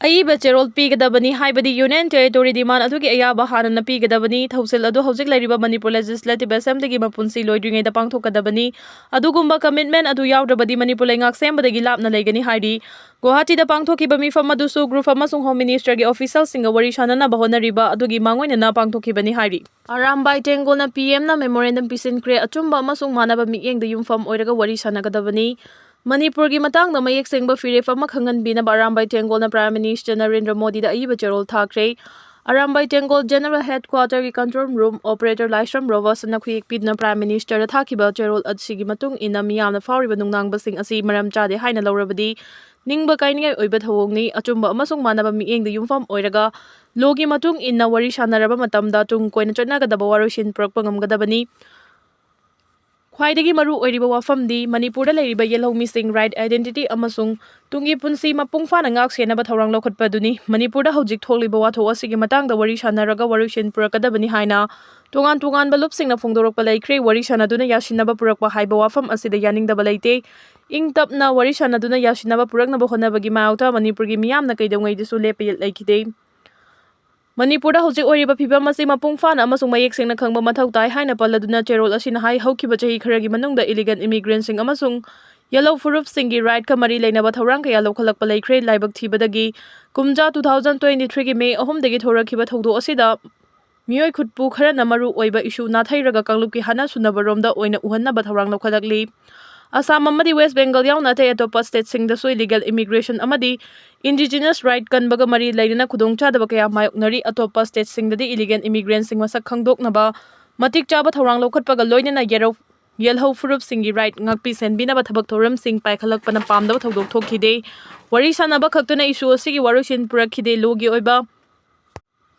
ꯑꯏꯕ ꯆꯦꯔꯣꯜ ꯄꯤꯒꯗꯕꯅꯤ, ꯍꯥꯏꯕꯗꯤ Union Territory demand ꯑꯗꯨꯒꯤ ꯑꯌꯥꯕ ꯍꯥꯟꯅꯅ ꯄꯤꯒꯗꯕꯅꯤ꯫ ꯊꯧꯁꯤꯜ ꯑꯗꯨ ꯍꯧꯖꯤꯛ ꯂꯩꯔꯤꯕ Manipur Legislative Assemblyꯒꯤ ꯃꯄꯨꯟꯁꯤ ꯂꯣꯏꯗ꯭ꯔꯤꯉꯩꯗ ꯄꯥꯡꯊꯣꯛꯀꯗꯕꯅꯤ꯫ ꯑꯗꯨꯒꯨꯝꯕ commitment ꯑꯗꯨ ꯌꯥꯎꯗ꯭ꯔꯕꯗꯤ ꯃꯅꯤꯄꯨꯔ ꯂꯩꯉꯥꯛ ꯁꯦꯝꯕꯗꯒꯤ ꯂꯥꯞꯅ ꯂꯩꯒꯅꯤ ꯍꯥꯏꯔꯤ꯫ ꯒꯨꯋꯥꯍꯥꯇꯤꯗ ꯄꯥꯡꯊꯣꯛꯈꯤꯕ ꯃꯤꯐꯝ ꯑꯗꯨꯁꯨ Group ꯑꯃꯁꯨꯡ Home Ministerꯒꯤ officialꯁꯤꯡꯒ ꯋꯥꯔꯤ ꯁꯥꯅꯅꯕ ꯍꯣꯠꯅꯔꯤꯕ ꯑꯗꯨꯒꯤ ꯃꯥꯡꯑꯣꯏꯅꯅ ꯄꯥꯡꯊꯣꯛꯈꯤꯕꯅꯤ ꯍꯥꯏꯔꯤ꯫ ꯑꯔꯥꯝꯕꯥꯏ ꯇꯦꯡꯒꯣꯜꯅ PMꯅ memorandum ꯄꯤꯁꯤꯟꯈ꯭ꯔꯦ꯫ ꯑꯆꯨꯝꯕ ꯑꯃꯁꯨꯡ ꯃꯥꯟꯅꯕ ꯃꯤꯠꯌꯦꯡꯗ ꯌꯨꯝꯐꯝ ꯑꯣꯏꯔꯒ ꯋꯥꯔꯤ ꯁꯥꯟꯅꯒꯗꯕꯅꯤ꯫ ꯃꯅꯤꯄꯨꯔꯒꯤ ꯃꯇꯥꯡꯗ ꯃꯌꯦꯛ ꯁꯦꯡꯕ ꯐꯤꯔꯦꯞ ꯑꯃ ꯈꯪꯍꯟꯕꯤꯅꯕ ꯑꯔꯥꯝꯕꯥꯏ ꯇꯦꯡꯒꯣꯜꯅ Prime Minister ꯅꯔꯦꯟꯗ꯭ꯔ ꯃꯣꯗꯤꯗ ꯑꯏꯕ ꯆꯦꯔꯣꯜ ꯊꯥꯈ꯭ꯔꯦ꯫ Arambai ꯇꯦꯡꯒꯣꯜ General Headquarterꯒꯤ control room operator ꯂꯥꯏꯁ꯭ꯔꯝ ꯔꯣꯕꯔꯠꯁꯟꯅ ꯈꯨꯌꯦꯛ ꯄꯤꯗꯨꯅ Prime Ministerꯗ ꯊꯥꯈꯤꯕ ꯆꯦꯔꯣꯜ ꯑꯁꯤꯒꯤ ꯃꯇꯨꯡ ꯏꯟꯅ ꯃꯤꯌꯥꯝꯅ ꯐꯥꯎꯔꯤꯕ ꯅꯨꯡꯅꯥꯡꯕꯁꯤꯡ ꯑꯁꯤ ꯃꯔꯝ ꯆꯥꯗꯦ ꯍꯥꯏꯅ ꯂꯧꯔꯕꯗꯤ ꯅꯤꯡꯕ ꯀꯥꯏꯅꯤꯡꯉꯥꯏ ꯑꯣꯏꯕ ꯊꯧꯑꯣꯡꯅꯤ꯫ ꯑꯆꯨꯝꯕ ꯑꯃꯁꯨꯡ ꯃꯥꯟꯅꯕ ꯃꯤꯠꯌꯦꯡꯗ ꯌꯨꯝꯐꯝ ꯑꯣꯏꯔꯒ lawꯒꯤ ꯃꯇꯨꯡ ꯏꯟꯅ ꯋꯥꯔꯤ ꯁꯥꯟꯅꯔꯕ ꯃꯇꯝꯗ ꯇꯨꯡ ꯀꯣꯏꯅ ꯆꯠꯅꯒꯗꯕ ꯋꯥꯔꯣꯏꯁꯤꯟ ꯄꯨꯔꯛꯄ ꯉꯝꯒꯗꯕꯅꯤ꯫ ꯈ꯭ꯋꯥꯏꯗꯒꯤ ꯃꯔꯨ ꯑꯣꯏꯔꯤꯕ ꯋꯥꯐꯝꯗꯤ ꯃꯅꯤꯄꯨꯔꯗ ꯂꯩꯔꯤꯕ ꯌꯦꯜꯍꯧꯃꯤꯁꯤꯡ right identity ꯑꯃꯁꯨꯡ ꯇꯨꯡꯒꯤ ꯄꯨꯟꯁꯤ ꯃꯄꯨꯡ ꯐꯥꯅ ꯉꯥꯛ ꯁꯦꯟꯅꯕ ꯊꯧꯔꯥꯡ ꯂꯧꯈꯠꯄ ꯑꯗꯨꯅꯤ꯫ ꯃꯅꯤꯄꯨꯔꯗ ꯍꯧꯖꯤꯛ ꯊꯣꯛꯂꯤꯕ ꯋꯥꯊꯣꯛ ꯑꯁꯤꯒꯤ ꯃꯇꯥꯡꯗ ꯋꯥꯔꯤ ꯁꯥꯟꯅꯔꯒ ꯋꯥꯔꯣꯏꯁꯤꯟ ꯄꯨꯔꯛꯀꯗꯕꯅꯤ ꯍꯥꯏꯅ ꯇꯣꯉꯥꯟ ꯇꯣꯉꯥꯟꯕ ꯂꯨꯞꯁꯤꯡꯅ ꯐꯣꯡꯗꯣꯔꯛꯄ ꯂꯩꯈ꯭ꯔꯦ꯫ ꯋꯥꯔꯤ ꯁꯥꯟꯅꯗꯨꯅ ꯌꯥꯁꯤꯟꯅꯕ ꯄꯨꯔꯛꯄ ꯍꯥꯏꯕ ꯋꯥꯐꯝ ꯑꯁꯤꯗ ꯌꯥꯅꯤꯡꯗꯕ ꯂꯩꯇꯦ꯫ ꯏꯪ ꯇꯞꯅ ꯋꯥꯔꯤ ꯁꯥꯟꯅꯗꯨꯅ ꯌꯥꯁꯤꯟꯅꯕ ꯄꯨꯔꯛꯅꯕ ꯍꯣꯠꯅꯕꯒꯤ ꯃꯥꯌꯣꯛꯇ ꯃꯅꯤꯄꯨꯔꯒꯤ ꯃꯤꯌꯥꯝꯅ ꯀꯩꯗꯧꯉꯩꯗꯁꯨ ꯂꯦꯞꯄ ꯂꯩꯈꯤꯗꯦ꯫ ꯃꯅꯤꯄꯨꯔꯗ ꯍꯧꯖꯤꯛ ꯑꯣꯏꯔꯤꯕ ꯐꯤꯕꯝ ꯑꯁꯤ ꯃꯄꯨꯡ ꯐꯥꯅ ꯑꯃꯁꯨꯡ ꯃꯌꯦꯛ ꯁꯦꯡꯅ ꯈꯪꯕ ꯃꯊꯧ ꯇꯥꯏ ꯍꯥꯏꯅ ꯄꯜꯂꯗꯨꯅ ꯆꯦꯔꯣꯜ ꯑꯁꯤꯅ ꯍꯥꯏ, ꯍꯧꯈꯤꯕ ꯆꯍꯤ ꯈꯔꯒꯤ ꯃꯅꯨꯡꯗ illegal immigrantꯁꯤꯡ ꯑꯃꯁꯨꯡ ꯌꯦꯜꯍꯧ ꯐꯨꯔꯨꯞꯁꯤꯡꯒꯤ rightꯀ ꯃꯔꯤ ꯂꯩꯅꯕ ꯊꯧꯔꯥꯡ ꯀꯌꯥ ꯂꯧꯈꯠꯂꯛꯄ ꯂꯩꯈ꯭ꯔꯦ꯫ ꯂꯥꯏꯕꯛ ꯊꯤꯕꯗꯒꯤ ꯀꯨꯝꯖꯥ two thousand twenty threeꯒꯤ May ꯑꯍꯨꯝꯗꯒꯤ ꯊꯣꯔꯛꯈꯤꯕ ꯊꯧꯗꯣꯛ ꯑꯁꯤꯗ ꯃꯤꯑꯣꯏ ꯈꯨꯠꯄꯨ ꯈꯔꯅ ꯃꯔꯨ ꯑꯣꯏꯕ issue ꯅꯥꯊꯩꯔꯒ ꯀꯥꯡꯂꯨꯞꯀꯤ ꯍꯥꯠꯅ ꯁꯨꯅꯕꯔꯣꯝꯗ ꯑꯣꯏꯅ ꯎꯍꯟꯅꯕ ꯊꯧꯔꯥꯡ ꯂꯧꯈꯠꯂꯛꯂꯤ꯫ ꯑꯁꯥꯝ ꯑꯃꯗꯤ West Bengal ꯌꯥꯎꯅ ꯑꯇꯩ ꯑꯇꯣꯞꯄ stateꯁꯤꯡꯗꯁꯨ illegal immigration ꯑꯃꯗꯤ indigenous right ꯀꯟꯕꯒ ꯃꯔꯤ ꯂꯩꯅꯅ ꯈꯨꯗꯣꯡꯆꯥꯗꯕ ꯀꯌꯥ ꯃꯥꯌꯣꯛꯅꯔꯤ꯫ ꯑꯇꯣꯞꯄ stateꯁꯤꯡꯗꯗꯤ illegal immigrantꯁꯤꯡ ꯃꯁꯛ ꯈꯪꯗꯣꯛꯅꯕ ꯃꯇꯤꯛ ꯆꯥꯕ ꯊꯧꯔꯥꯡ ꯂꯧꯈꯠꯄꯒ ꯂꯣꯏꯅꯅ ꯌꯦꯔꯧ-, ꯌꯦꯜꯍꯧ ꯐꯨꯔꯨꯞꯁꯤꯡꯒꯤ right ꯉꯥꯛꯄꯤ ꯁꯦꯟꯕꯤꯅꯕ ꯊꯕꯛ ꯊꯧꯔꯝꯁꯤꯡ ꯄꯥꯏꯈꯠꯂꯛꯄꯅ ꯄꯥꯝꯗꯕ ꯊꯧꯗꯣꯛ ꯊꯣꯛꯈꯤꯗꯦ꯫ ꯋꯥꯔꯤ ꯁꯥꯟꯅꯕ ꯈꯛꯇꯅ issue ꯑꯁꯤꯒꯤ ꯋꯥꯔꯣꯏꯁꯤꯟ ꯄꯨꯔꯛꯈꯤꯗꯦ꯫ Lawꯒꯤ ꯑꯣꯏꯕ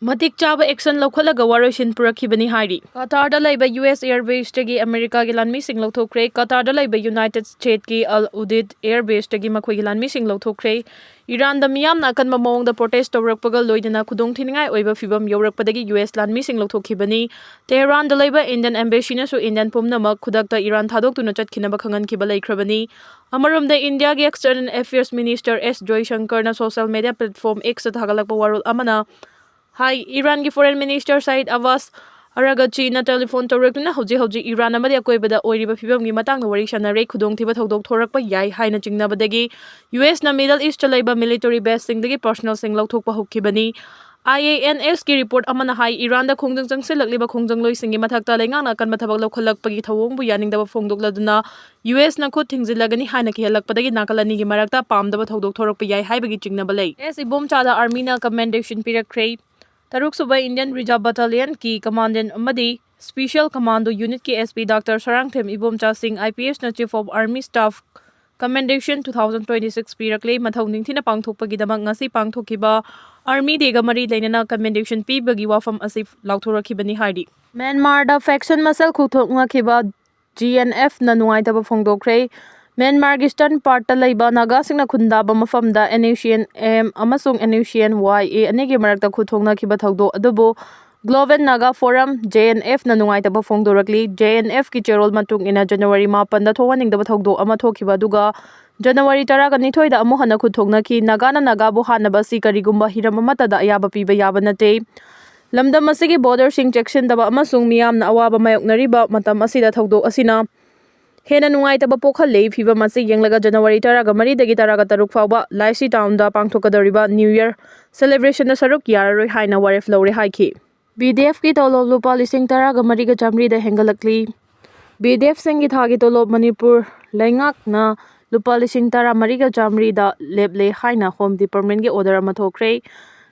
ꯃꯇꯤꯛ ꯆꯥꯕ action ꯂꯧꯈꯠꯂꯒ ꯋꯥꯔꯣꯏꯁꯤꯟ ꯄꯨꯔꯛꯈꯤꯕꯅꯤ ꯍꯥꯏꯔꯤ꯫ ꯀꯇꯥꯔꯗ ꯂꯩꯕ U S Air Baseꯇꯒꯤ ꯑꯃꯦꯔꯤꯀꯥꯒꯤ ꯂꯥꯟꯃꯤꯁꯤꯡ ꯂꯧꯊꯣꯛꯈ꯭ꯔꯦ꯫ ꯀꯇꯥꯔꯗ ꯂꯩꯕ United Statesꯀꯤ Al Udeid Air Baseꯇꯒꯤ ꯃꯈꯣꯏꯒꯤ ꯂꯥꯟꯃꯤꯁꯤꯡ ꯂꯧꯊꯣꯛꯈ꯭ꯔꯦ꯫ ꯏꯔꯥꯟꯗ ꯃꯤꯌꯥꯝꯅ ꯑꯀꯟꯕ ꯃꯑꯣꯡꯗ protest ꯇꯧꯔꯛꯄꯒ ꯂꯣꯏꯅꯅ ꯈꯨꯗꯣꯡꯊꯤꯅꯤꯡꯉꯥꯏ ꯑꯣꯏꯕ ꯐꯤꯚꯝ ꯌꯧꯔꯛꯄꯗꯒꯤ U S ꯂꯥꯟꯃꯤꯁꯤꯡ ꯂꯧꯊꯣꯛꯈꯤꯕꯅꯤ꯫ ꯇꯦꯍꯔꯥꯟꯗ ꯂꯩꯕ Indian Embassyꯅꯁꯨ Indian ꯄꯨꯝꯅꯃꯛ ꯈꯨꯗꯛꯇ ꯏꯔꯥꯟ ꯊꯥꯗꯣꯛꯇꯨꯅ ꯆꯠꯈꯤꯅꯕ ꯈꯪꯍꯟꯈꯤꯕ ꯂꯩꯈ꯭ꯔꯕꯅꯤ꯫ ꯑꯃꯔꯣꯝꯗ, ꯏꯟꯗꯤꯌꯥꯒꯤ External Affairs Minister S ꯖꯣꯏꯁꯪꯀꯔꯅ social media platform Xꯇ ꯊꯥꯒꯠꯂꯛꯄ ꯋꯥꯔꯣꯜ ꯑꯃꯅ ꯍꯥꯏ, ꯏꯔꯥꯟꯒꯤ Foreign Minister ꯁꯥꯏꯗ ꯑꯕꯥꯁ ꯑꯔꯥꯒꯆꯤꯅ telephone ꯇꯧꯔꯛꯇꯨꯅ ꯍꯧꯖꯤꯛ ꯍꯧꯖꯤꯛ ꯏꯔꯥꯟ ꯑꯃꯗꯤ ꯑꯀꯣꯏꯕꯗ ꯑꯣꯏꯔꯤꯕ ꯐꯤꯕꯝꯒꯤ ꯃꯇꯥꯡꯗ ꯋꯥꯔꯤ ꯁꯥꯟꯅꯔꯦ, ꯈꯨꯗꯣꯡꯊꯤꯕ ꯊꯧꯗꯣꯛ ꯊꯣꯔꯛꯄ ꯌꯥꯏ ꯍꯥꯏꯅ ꯆꯤꯡꯅꯕꯗꯒꯤ U Sꯅ Middle Eastꯇ ꯂꯩꯕ military baseꯁꯤꯡꯗꯒꯤ personnelꯁꯤꯡ ꯂꯧꯊꯣꯛꯄ ꯍꯧꯈꯤꯕꯅꯤ꯫ IANSꯀꯤ report ꯑꯃꯅ ꯍꯥꯏ, ꯏꯔꯥꯟꯗ ꯈꯣꯡꯖꯪ ꯆꯪꯁꯤꯜꯂꯛꯂꯤꯕ ꯈꯣꯡꯖꯪꯂꯣꯏꯁꯤꯡꯒꯤ ꯃꯊꯛꯇ ꯂꯩꯉꯥꯛꯅ ꯑꯀꯟꯕ ꯊꯕꯛ ꯂꯧꯈꯠꯂꯛꯄꯒꯤ ꯊꯧꯑꯣꯡꯕꯨ ꯌꯥꯅꯤꯡꯗꯕ ꯐꯣꯡꯗꯣꯛꯂꯗꯨꯅ U Sꯅ ꯈꯨꯠ ꯊꯤꯡꯖꯤꯜꯂꯒꯅꯤ ꯍꯥꯏꯅ ꯀꯤꯍꯜꯂꯛꯄꯗꯒꯤ ꯅꯥꯀꯜ ꯑꯅꯤꯒꯤ ꯃꯔꯛꯇ ꯄꯥꯝꯗꯕ ꯊꯧꯗꯣꯛ ꯊꯣꯔꯛꯄ ꯌꯥꯏ ꯍꯥꯏꯕꯒꯤ ꯆꯤꯡꯅꯕ ꯂꯩ꯫ ꯑꯦꯁ ꯏꯕꯣꯝꯆꯥꯗ Armyꯅ commendation ꯄꯤꯔꯛꯈ꯭ꯔꯦ꯫ ꯇꯔꯨꯛꯁꯨꯕ Indian Reserve Battalionꯀꯤ Commandant ꯑꯃꯗꯤ Special Commando Unitꯀꯤ SP Doctor Sarangthem Ibomcha ꯁꯤꯡ IPSꯅ Chief of Army Staff Commendation two thousand twenty six ꯄꯤꯔꯛꯂꯦ꯫ ꯃꯊꯧ ꯅꯤꯡꯊꯤꯅ ꯄꯥꯡꯊꯣꯛꯄꯒꯤꯗꯃꯛ ꯉꯁꯤ ꯄꯥꯡꯊꯣꯛꯈꯤꯕ Army Dayꯒ ꯃꯔꯤ ꯂꯩꯅꯅ commendation ꯄꯤꯕꯒꯤ ꯋꯥꯐꯝ ꯑꯁꯤ ꯂꯥꯎꯊꯣꯔꯛꯈꯤꯕꯅꯤ ꯍꯥꯏꯔꯤ꯫ ꯃ꯭ꯌꯥꯟꯃꯥꯔꯗ faction ꯃꯁꯦꯜ ꯈꯨꯊꯣꯛꯅꯈꯤꯕ GNFꯅ ꯅꯨꯡꯉꯥꯏꯇꯕ ꯐꯣꯡꯗꯣꯛꯈ꯭ꯔꯦ꯫ ꯃ꯭ꯌꯥꯟꯃꯥꯔꯒꯤ eastern partꯇ ꯂꯩꯕ ꯅꯥꯒꯥꯁꯤꯡꯅ ꯈꯨꯟꯗꯥꯕ ꯃꯐꯝꯗ NUCN M ꯑꯃꯁꯨꯡ NUCN YA ꯑꯅꯤꯒꯤ ꯃꯔꯛꯇ ꯈꯨꯠ ꯊꯣꯛꯅꯈꯤꯕ ꯊꯧꯗꯣꯛ ꯑꯗꯨꯕꯨ Global Naga Forum, JNFꯅ ꯅꯨꯡꯉꯥꯏꯇꯕ ꯐꯣꯡꯗꯣꯔꯛꯂꯤ꯫ JNFꯀꯤ ꯆꯦꯔꯣꯜ ꯃꯇꯨꯡ ꯏꯟꯅ January ꯃꯥꯄꯟꯗ ꯊꯣꯛꯍꯟꯅꯤꯡꯗꯕ ꯊꯧꯗꯣꯛ ꯑꯃ ꯊꯣꯛꯈꯤꯕ ꯑꯗꯨꯒ January ꯇꯔꯥꯒ ꯅꯤꯊꯣꯏꯗ ꯑꯃꯨꯛ ꯍꯟꯅ ꯈꯨꯠ ꯊꯣꯛꯅꯈꯤ꯫ ꯅꯥꯒꯥꯅ ꯅꯥꯒꯥꯕꯨ ꯍꯥꯠꯅꯕ ꯑꯁꯤ ꯀꯔꯤꯒꯨꯝꯕ ꯍꯤꯔꯝ ꯑꯃꯠꯇꯗ ꯑꯌꯥꯕ ꯄꯤꯕ ꯌꯥꯕ ꯅꯠꯇꯦ꯫ ꯂꯝꯗꯝ ꯑꯁꯤꯒꯤ borderꯁꯤꯡ ꯆꯦꯛꯁꯤꯟꯗꯕ ꯑꯃꯁꯨꯡ ꯃꯤꯌꯥꯝꯅ ꯑꯋꯥꯕ ꯃꯥꯌꯣꯛꯅꯔꯤꯕ ꯃꯇꯝ ꯑꯁꯤꯗ ꯊꯧꯗꯣꯛ ꯑꯁꯤꯅ ꯍꯦꯟꯅ ꯅꯨꯡꯉꯥꯏꯇꯕ ꯄꯣꯛꯍꯜꯂꯦ꯫ ꯐꯤꯚꯝ ꯑꯁꯤ ꯌꯦꯡꯂꯒ January ꯇꯔꯥꯒ ꯃꯔꯤꯗꯒꯤ ꯇꯔꯥꯒ ꯇꯔꯨꯛ ꯐꯥꯎꯕ Laisy Townꯗ ꯄꯥꯡꯊꯣꯛꯀꯗꯧꯔꯤꯕ New Year celebrationꯗ ꯁꯔꯨꯛ ꯌꯥꯔꯔꯣꯏ ꯍꯥꯏꯅ ꯋꯥꯔꯦꯞ ꯂꯧꯔꯦ ꯍꯥꯏꯈꯤ꯫ BDFꯀꯤ ꯇꯣꯂꯣꯞ ꯂꯨꯄꯥ ꯂꯤꯁꯤꯡ ꯇꯔꯥꯒ ꯃꯔꯤꯒ ꯆꯥꯃꯔꯤꯗ ꯍꯦꯟꯒꯠꯂꯛꯂꯤ꯫ BDFꯁꯤꯡꯒꯤ ꯊꯥꯒꯤ ꯇꯣꯂꯣꯞ ꯃꯅꯤꯄꯨꯔ ꯂꯩꯉꯥꯛꯅ ꯂꯨꯄꯥ ꯂꯤꯁꯤꯡ ꯇꯔꯥꯃꯔꯤꯒ ꯆꯥꯃꯔꯤꯗ ꯂꯦꯞꯂꯦ ꯍꯥꯏꯅ Home Departmentꯀꯤ order ꯑꯃ ꯊꯣꯛꯈ꯭ꯔꯦ꯫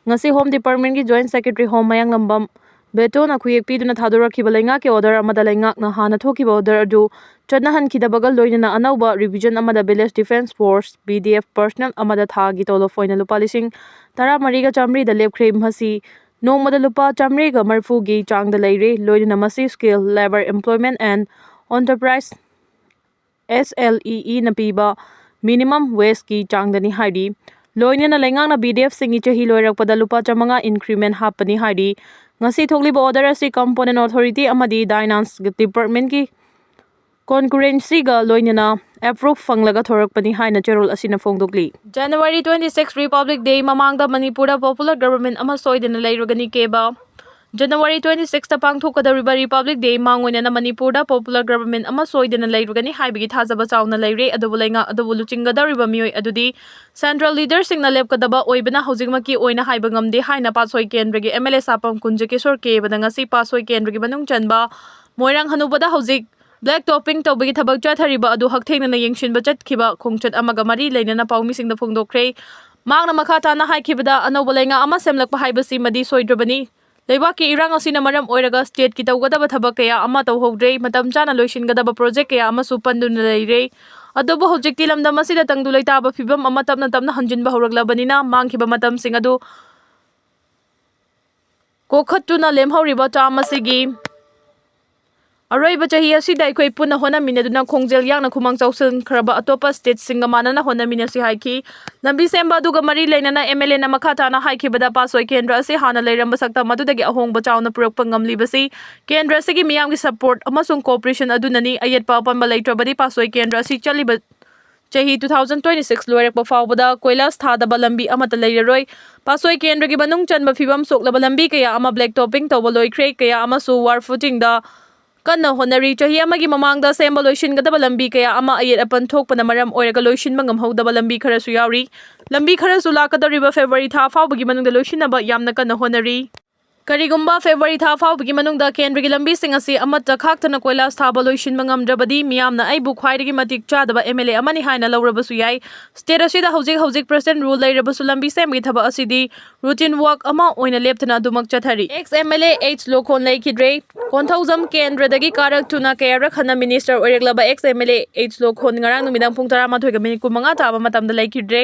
ꯉꯁꯤ Home Departmentꯀꯤ Joint Secretary Home ꯃꯌꯥꯡꯂꯝꯕꯝ ꯕꯦꯇꯣꯅ ꯈꯨꯌꯦꯛ ꯄꯤꯗꯨꯅ ꯊꯥꯗꯣꯔꯛꯈꯤꯕ ꯂꯩꯉꯥꯛꯀꯤ order ꯑꯃꯗ ꯂꯩꯉꯥꯛꯅ ꯍꯥꯟꯅ ꯊꯣꯛꯈꯤꯕ order ꯑꯗꯨ ꯆꯠꯅꯍꯟꯈꯤꯗꯕꯒ ꯂꯣꯏꯅꯅ ꯑꯅꯧꯕ revision ꯑꯃꯗ Village Defence Force, VDF, personnel ꯑꯃꯗ ꯊꯥꯒꯤ ꯇꯣꯂꯣꯞ ꯑꯣꯏꯅ ꯂꯨꯄꯥ ꯂꯤꯁꯤꯡ ꯇꯔꯥꯃꯔꯤꯒ ꯆꯥꯃꯔꯤꯗ ꯂꯦꯞꯈ꯭ꯔꯦ꯫ ꯃꯁꯤ ꯅꯣꯡꯃꯗ ꯂꯨꯄꯥ ꯆꯥꯃꯔꯤꯒ ꯃꯔꯤꯐꯨꯒꯤ ꯆꯥꯡꯗ ꯂꯩꯔꯦ꯫ ꯂꯣꯏꯅꯅ ꯃꯁꯤ Skill Labour Employment and Enterprise, S L E E ꯅ ꯄꯤꯕ minimum wage ꯀꯤ ꯆꯥꯡꯗꯅꯤ ꯍꯥꯏꯔꯤ꯫ ꯂꯣꯏꯅꯅ ꯂꯩꯉꯥꯛꯅ B D F ꯁꯤꯡꯒꯤ ꯆꯍꯤ ꯂꯣꯏꯔꯛꯄꯗ ꯂꯨꯄꯥ ꯆꯥꯃꯉꯥ increment ꯍꯥꯞꯄꯅꯤ ꯍꯥꯏꯔꯤ꯫ ꯉꯁꯤ ꯊꯣꯛꯂꯤꯕ order ꯑꯁꯤ Component Authority ꯑꯃꯗꯤ Finance Department ꯀꯤ concurrency ꯒ ꯂꯣꯏꯅꯅ approve ꯐꯪꯂꯒ ꯊꯣꯔꯛꯄꯅꯤ ꯍꯥꯏꯅ ꯆꯦꯔꯣꯜ ꯑꯁꯤꯅ ꯐꯣꯡꯗꯣꯛꯂꯤ꯫ January twenty-six Republic Day ꯃꯃꯥꯡꯗ ꯃꯅꯤꯄꯨꯔꯗ popular government ꯑꯃ ꯁꯣꯏꯗꯅ ꯂꯩꯔꯒꯅꯤ ꯀꯦꯕ꯫ January twenty-six ꯇ ꯄꯥꯡꯊꯣꯛꯀꯗꯧꯔꯤꯕ Republic Day ꯃꯥꯡꯑꯣꯏꯅꯅ ꯃꯅꯤꯄꯨꯔꯗ popular government ꯑꯃ ꯁꯣꯏꯗꯅ ꯂꯩꯔꯒꯅꯤ ꯍꯥꯏꯕꯒꯤ ꯊꯥꯖꯕ ꯆꯥꯎꯅ ꯂꯩꯔꯦ꯫ ꯑꯗꯨꯕꯨ ꯂꯩꯉꯥꯛ ꯑꯗꯨꯕꯨ ꯂꯨꯆꯤꯡꯒꯗꯧꯔꯤꯕ ꯃꯤꯑꯣꯏ ꯑꯗꯨꯗꯤ central leader ꯁꯤꯡꯅ ꯂꯦꯞꯀꯗꯕ ꯑꯣꯏꯕꯅ ꯍꯧꯖꯤꯛꯃꯛꯀꯤ ꯑꯣꯏꯅ ꯍꯥꯏꯕ ꯉꯝꯗꯦ ꯍꯥꯏꯅ ꯄꯥꯠꯁꯣꯏ ꯀꯦꯟꯗ꯭ꯔꯒꯤ M L A ꯁꯥꯄꯝ ꯀꯨꯟꯖꯀꯤꯁꯣꯔ ꯀꯦꯕꯗ ꯉꯁꯤ ꯄꯥꯠꯁꯣꯏ ꯀꯦꯟꯗ꯭ꯔꯒꯤ ꯃꯅꯨꯡ ꯆꯟꯕ ꯃꯣꯏꯔꯥꯡ ꯍꯅꯨꯕꯗ ꯍꯧꯖꯤꯛ black topping ꯇꯧꯕꯒꯤ ꯊꯕꯛ ꯆꯠꯊꯔꯤꯕ ꯑꯗꯨ ꯍꯛꯊꯦꯡꯅꯅ ꯌꯦꯡꯁꯤꯟꯕ ꯆꯠꯈꯤꯕ ꯈꯣꯡꯆꯠ ꯑꯃꯒ ꯃꯔꯤ ꯂꯩꯅꯅ ꯄꯥꯎꯃꯤꯁꯤꯡꯗ ꯐꯣꯡꯗꯣꯛꯈ꯭ꯔꯦ꯫ ꯃꯍꯥꯛꯅ ꯃꯈꯥ ꯇꯥꯅ ꯍꯥꯏꯈꯤꯕꯗ, ꯑꯅꯧꯕ ꯂꯩꯉꯥꯛ ꯑꯃ ꯁꯦꯝꯂꯛꯄ ꯍꯥꯏꯕꯁꯤꯃꯗꯤ ꯁꯣꯏꯗ꯭ꯔꯕꯅꯤ꯫ ꯂꯩꯕꯥꯛꯀꯤ ꯏꯔꯥꯡ ꯑꯁꯤꯅ ꯃꯔꯝ ꯑꯣꯏꯔꯒ state ꯀꯤ ꯇꯧꯒꯗꯕ ꯊꯕꯛ ꯀꯌꯥ ꯑꯃ ꯇꯧꯍꯧꯗ꯭ꯔꯦ, ꯃꯇꯝ ꯆꯥꯅ ꯂꯣꯏꯁꯤꯟꯒꯗꯕ project ꯀꯌꯥ ꯑꯃꯁꯨ ꯄꯟꯗꯨꯅ ꯂꯩꯔꯦ꯫ ꯑꯗꯨꯕꯨ ꯍꯧꯖꯤꯛꯇꯤ ꯂꯝꯗꯝ ꯑꯁꯤꯗ ꯇꯪꯗꯨ ꯂꯩꯇꯥꯕ ꯐꯤꯕꯝ ꯑꯃ ꯇꯞꯅ ꯇꯞꯅ ꯍꯟꯖꯤꯟꯕ ꯍꯧꯔꯛꯂꯕꯅꯤꯅ ꯃꯥꯡꯈꯤꯕ ꯃꯇꯝꯁꯤꯡ ꯑꯗꯨ ꯀꯣꯛꯈꯠꯇꯨꯅ ꯂꯦꯝꯍꯧꯔꯤꯕ term ꯑꯁꯤꯒꯤ ꯑꯔꯣꯏꯕ ꯆꯍꯤ ꯑꯁꯤꯗ ꯑꯩꯈꯣꯏ ꯄꯨꯟꯅ ꯍꯣꯠꯅꯃꯤꯟꯅꯗꯨꯅ ꯈꯣꯡꯖꯦꯜ ꯌꯥꯡꯅ ꯈꯨꯃꯥꯡ ꯆꯥꯎꯁꯤꯟꯈ꯭ꯔꯕ ꯑꯇꯣꯞꯄ state ꯁꯤꯡꯒ ꯃꯥꯟꯅꯅ ꯍꯣꯠꯅꯃꯤꯟꯅꯁꯤ ꯍꯥꯏꯈꯤ꯫ ꯂꯝꯕꯤ ꯁꯦꯝꯕ ꯑꯗꯨꯒ ꯃꯔꯤ ꯂꯩꯅꯅ M L A ꯅ ꯃꯈꯥ ꯇꯥꯅ ꯍꯥꯏꯈꯤꯕꯗ, ꯄꯥꯠꯁꯣꯏ ꯀꯦꯟꯗ꯭ꯔ ꯑꯁꯤ ꯍꯥꯟꯅ ꯂꯩꯔꯝꯕ ꯁꯛꯇꯝ ꯑꯗꯨꯗꯒꯤ ꯑꯍꯣꯡꯕ ꯆꯥꯎꯅ ꯄꯨꯔꯛꯄ ꯉꯝꯂꯤꯕꯁꯤ ꯀꯦꯟꯗ꯭ꯔ ꯑꯁꯤꯒꯤ ꯃꯤꯌꯥꯝꯒꯤ support ꯑꯃꯁꯨꯡ cooperation ꯑꯗꯨꯅꯅꯤ꯫ ꯑꯌꯦꯠꯄ ꯑꯄꯟꯕ ꯂꯩꯇ꯭ꯔꯕꯗꯤ ꯄꯥꯠꯁꯣꯏ ꯀꯦꯟꯗ꯭ꯔ ꯑꯁꯤ ꯆꯠꯂꯤꯕ ꯆꯍꯤ two thousand twenty-six ꯂꯣꯏꯔꯛꯄ ꯐꯥꯎꯕꯗ ꯀꯣꯏꯂꯥꯁ ꯊꯥꯗꯕ ꯂꯝꯕꯤ ꯑꯃꯠꯇ ꯂꯩꯔꯔꯣꯏ꯫ ꯄꯥꯠꯁꯣꯏ ꯀꯦꯟꯗ꯭ꯔꯒꯤ ꯃꯅꯨꯡ ꯆꯟꯕ ꯐꯤꯕꯝ ꯁꯣꯛꯂꯕ ꯂꯝꯕꯤ ꯀꯌꯥ ꯑꯃ black topping ꯇꯧꯕ ꯂꯣꯏꯈ꯭ꯔꯦ, ꯀꯌꯥ ꯑꯃꯁꯨ war footing ꯗ ꯀꯟꯅ ꯍꯣꯠꯅꯔꯤ꯫ ꯆꯍꯤ ꯑꯃꯒꯤ ꯃꯃꯥꯡꯗ ꯁꯦꯝꯕ ꯂꯣꯏꯁꯤꯟꯒꯗꯕ ꯂꯝꯕꯤ ꯀꯌꯥ ꯑꯃ ꯑꯌꯦꯠ ꯑꯄꯟ ꯊꯣꯛꯄꯅ ꯃꯔꯝ ꯑꯣꯏꯔꯒ ꯂꯣꯏꯁꯤꯟꯕ ꯉꯝꯍꯧꯗꯕ ꯂꯝꯕꯤ ꯈꯔꯁꯨ ꯌꯥꯎꯔꯤ꯫ ꯂꯝꯕꯤ ꯈꯔꯁꯨ ꯂꯥꯛꯀꯗꯧꯔꯤꯕ February ꯊꯥ ꯐꯥꯎꯕꯒꯤ ꯃꯅꯨꯡꯗ ꯂꯣꯏꯁꯤꯟꯅꯕ ꯌꯥꯝꯅ ꯀꯟꯅ ꯍꯣꯠꯅꯔꯤ꯫ ꯀꯔꯤꯒꯨꯝꯕ ꯐꯦꯕ꯭ꯔꯨꯋꯥꯔꯤ ꯊꯥ ꯐꯥꯎꯕꯒꯤ ꯃꯅꯨꯡꯗ ꯀꯦꯟꯗ꯭ꯔꯒꯤ ꯂꯝꯕꯤꯁꯤꯡ ꯑꯁꯤ ꯑꯃꯠꯇ ꯈꯥꯛꯇꯅ ꯀꯣꯏꯂꯥꯁ ꯊꯥꯕ ꯂꯣꯏꯁꯤꯟꯕ ꯉꯝꯗ꯭ꯔꯕꯗꯤ, ꯃꯤꯌꯥꯝꯅ ꯑꯩꯕꯨ ꯈ꯭ꯋꯥꯏꯗꯒꯤ ꯃꯇꯤꯛ ꯆꯥꯗꯕ ꯑꯦꯝ ꯑꯦꯜ ꯑꯦ ꯑꯃꯅꯤ ꯍꯥꯏꯅ ꯂꯧꯔꯕꯁꯨ ꯌꯥꯏ꯫ ꯁ꯭ꯇꯦꯠ ꯑꯁꯤꯗ ꯍꯧꯖꯤꯛ ꯍꯧꯖꯤꯛ ꯄ꯭ꯔꯖꯦꯟ ꯔꯨꯜ ꯂꯩꯔꯕꯁꯨ, ꯂꯝꯕꯤ ꯁꯦꯝꯕꯒꯤ ꯊꯕꯛ ꯑꯁꯤꯗꯤ ꯔꯨꯇꯤꯟ ꯋꯥꯔꯛ ꯑꯃ ꯑꯣꯏꯅ ꯂꯦꯞꯇꯅ ꯑꯗꯨꯃꯛ ꯆꯠꯊꯔꯤ꯫ Ex M L A H Lokhon ꯂꯩꯈꯤꯗ꯭ꯔꯦ꯫ ꯀꯣꯟꯊꯧꯖꯝ ꯀꯦꯟꯗ꯭ꯔꯗꯒꯤ ꯀꯥꯔꯛꯇꯨꯅ ꯀꯌꯥꯔꯛ ꯍꯟꯅ ꯃꯤꯅꯤꯁꯇꯔ ꯑꯣꯏꯔꯛꯂꯕ ex M L A H Lokhon ꯉꯔꯥꯡ ꯅꯨꯃꯤꯗꯥꯡ ꯄꯨꯡ ꯇꯔꯥꯃꯥꯊꯣꯏꯒ ꯃꯤꯅꯤꯠ ꯀꯨꯟꯃꯉꯥ ꯇꯥꯕ ꯃꯇꯝꯗ ꯂꯩꯈꯤꯗ꯭ꯔꯦ꯫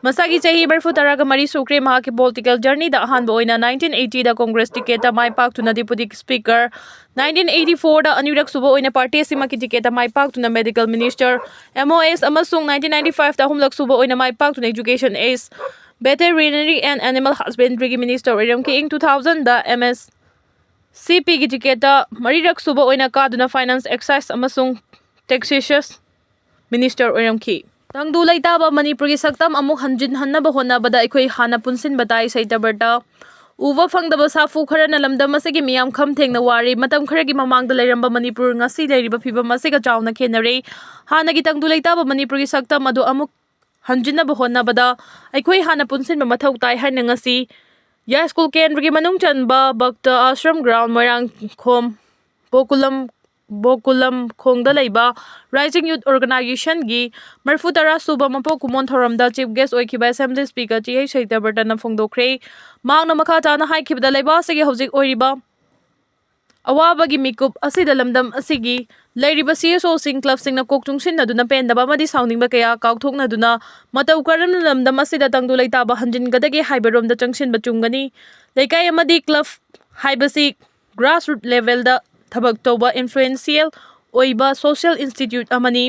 ꯃꯁꯥꯒꯤ ꯆꯍꯤ ꯃꯔꯤꯐꯨ ꯇꯔꯥꯒ ꯃꯔꯤ ꯁꯨꯈ꯭ꯔꯦ꯫ ꯃꯍꯥꯛꯀꯤ ꯄꯣꯂꯤꯇꯤꯀꯦꯜ ꯖꯔꯅꯤꯗ ꯑꯍꯥꯟꯕ ꯑꯣꯏꯅ ꯅꯥꯏꯟꯇꯤꯟ ꯑꯩꯠꯇꯤꯗ ꯀꯣꯡꯒ꯭ꯔꯦꯁ ꯇꯤꯀꯦꯠꯇ ꯃꯥꯏ ꯄꯥꯛꯇꯨꯅ ꯗꯤꯄꯨꯇꯤ ꯁ꯭ꯄꯤꯀꯔ, ꯅꯥꯏꯟꯇꯤꯟ ꯑꯩꯠꯇꯤ ꯐꯣꯔꯗ ꯑꯅꯤꯔꯛ ꯁꯨꯕ ꯑꯣꯏꯅ ꯄꯥꯔꯇꯤ ꯑꯁꯤꯃꯛꯀꯤ ꯇꯤꯀꯦꯠꯇ ꯃꯥꯏ ꯄꯥꯛꯇꯨꯅ medical minister, M O S, ꯑꯃꯁꯨꯡ ꯅꯥꯏꯟꯇꯤꯟ ꯅꯥꯏꯟꯇꯤ ꯐꯥꯏꯚꯇ ꯑꯍꯨꯝꯂꯛ ꯁꯨꯕ ꯑꯣꯏꯅ ꯃꯥꯏ ꯄꯥꯛꯇꯨꯅ ꯏꯖꯨꯀꯦꯁꯟ ꯑꯦꯁ, ꯚꯦꯇꯦꯔꯤꯅꯔꯤ ꯑꯦꯟ ꯑꯦꯅꯤꯃꯦꯜ ꯍꯁꯕꯦꯟꯗ꯭ꯔꯤꯒꯤ ꯃꯤꯅꯤꯁꯇꯔ ꯑꯣꯏꯔꯝꯈꯤ꯫ In two ꯊꯥꯎꯖꯟꯗ M S C ꯄꯤꯒꯤ ꯇꯤꯀꯦꯠꯇ ꯃꯔꯤꯔꯛ ꯁꯨꯕ ꯑꯣꯏꯅ ꯀꯥꯗꯨꯅ ꯐꯥꯏꯅꯥꯟꯁ, ꯑꯦꯛꯁꯥꯏꯁ ꯑꯃꯁꯨꯡ ꯇꯦꯛꯁꯦꯁꯟ ꯃꯤꯅꯤꯁꯇꯔ ꯑꯣꯏꯔꯝꯈꯤ꯫ ꯇꯪꯗꯨ ꯂꯩꯇꯥꯕ ꯃꯅꯤꯄꯨꯔꯒꯤ ꯁꯛꯇꯝ ꯑꯃꯨꯛ ꯍꯟꯖꯤꯟꯍꯟꯅꯕ ꯍꯣꯠꯅꯕꯗ ꯑꯩꯈꯣꯏ ꯍꯥꯟꯅ ꯄꯨꯟꯁꯤꯟꯕ ꯇꯥꯏ꯫ ꯁꯩꯇꯕ꯭ꯔꯇ ꯎꯕ ꯐꯪꯗꯕ ꯁꯥꯐꯨ ꯈꯔꯅ ꯂꯝꯗꯝ ꯑꯁꯤꯒꯤ ꯃꯤꯌꯥꯝ ꯈꯝ ꯊꯦꯡꯅ ꯋꯥꯔꯤ꯫ ꯃꯇꯝ ꯈꯔꯒꯤ ꯃꯃꯥꯡꯗ ꯂꯩꯔꯝꯕ ꯃꯅꯤꯄꯨꯔ ꯉꯁꯤ ꯂꯩꯔꯤꯕ ꯐꯤꯕꯝ ꯑꯁꯤꯒ ꯆꯥꯎꯅ ꯈꯦꯠꯅꯔꯦ꯫ ꯍꯥꯟꯅꯒꯤ ꯇꯪꯗꯨ ꯂꯩꯇꯥꯕ ꯃꯅꯤꯄꯨꯔꯒꯤ ꯁꯛꯇꯝ ꯑꯗꯨ ꯑꯃꯨꯛ ꯍꯟꯖꯤꯟꯅꯕ ꯍꯣꯠꯅꯕꯗ ꯑꯩꯈꯣꯏ ꯍꯥꯟꯅ ꯄꯨꯟꯁꯤꯟꯕ ꯃꯊꯧ ꯇꯥꯏ ꯍꯥꯏꯅ ꯉꯁꯤ ꯌꯥꯏꯁ꯭ꯀꯨꯜ ꯀꯦꯟꯗ꯭ꯔꯒꯤ ꯃꯅꯨꯡ ꯆꯟꯕ ꯚꯛꯇ ꯑꯥꯁ꯭ꯔꯝ ꯒ꯭ꯔꯥꯎꯟ, ꯃꯣꯏꯔꯥꯡꯈꯣꯝ, ꯕꯣꯀꯨꯂꯝ, ꯕꯣꯀꯨꯂꯝ ꯈꯣꯡꯗ ꯂꯩꯕ ꯔꯥꯏꯖꯤꯡ ꯌꯨꯠ ꯑꯣꯔꯒꯅꯥꯏꯖꯦꯁꯟꯒꯤ ꯃꯔꯤꯐꯨ ꯇꯔꯥ ꯁꯨꯕ ꯃꯄꯣꯛ ꯀꯨꯝꯑꯣꯟ ꯊꯧꯔꯝꯗ ꯆꯤꯐ ꯒꯦꯁ ꯑꯣꯏꯈꯤꯕ ꯑꯦꯁꯦꯝꯕ꯭ꯂꯤ ꯁ꯭ꯄꯤꯀꯔ ꯆꯤꯍꯩ ꯁꯩꯇꯕ꯭ꯔꯇꯅ ꯐꯣꯡꯗꯣꯛꯈ꯭ꯔꯦ꯫ ꯃꯍꯥꯛꯅ ꯃꯈꯥ ꯇꯥꯅ ꯍꯥꯏꯈꯤꯕꯗ, ꯂꯩꯕꯥꯛ ꯑꯁꯤꯒꯤ ꯍꯧꯖꯤꯛ ꯑꯣꯏꯔꯤꯕ ꯑꯋꯥꯕꯒꯤ ꯃꯤꯀꯨꯞ ꯑꯁꯤꯗ ꯂꯝꯗꯝ ꯑꯁꯤꯒꯤ ꯂꯩꯔꯤꯕ ꯁꯤ ꯑꯦꯁ ꯑꯣꯁꯤꯡ, ꯀ꯭ꯂꯕꯁꯤꯡꯅ ꯀꯣꯛ ꯆꯨꯡꯁꯤꯟꯅꯗꯨꯅ ꯄꯦꯟꯗꯕ ꯑꯃꯗꯤ ꯁꯥꯎꯅꯤꯡꯕ ꯀꯌꯥ ꯀꯥꯎꯊꯣꯛꯅꯗꯨꯅ ꯃꯇꯧ ꯀꯔꯝꯅ ꯂꯝꯗꯝ ꯑꯁꯤꯗ ꯇꯪꯗꯨ ꯂꯩꯇꯥꯕ ꯍꯟꯖꯤꯟꯒꯗꯒꯦ ꯍꯥꯏꯕꯔꯣꯝꯗ ꯆꯪꯁꯤꯟꯕ ꯆꯨꯝꯒꯅꯤ꯫ ꯂꯩꯀꯥꯏ ꯑꯃꯗꯤ ꯀ꯭ꯂꯕ ꯍꯥꯏꯕꯁꯤ ꯒ꯭ꯔꯥꯁꯔꯨꯠ ꯂꯦꯚꯦꯜꯗ ꯊꯕꯛ ꯇꯧꯕ ꯏꯟꯐ꯭ꯂꯨꯌꯦꯟꯁꯤꯌꯦꯜ ꯑꯣꯏꯕ ꯁꯣꯁꯤꯌꯦꯜ ꯏꯟꯁꯇꯤꯇ꯭ꯌꯨꯠ ꯑꯃꯅꯤ꯫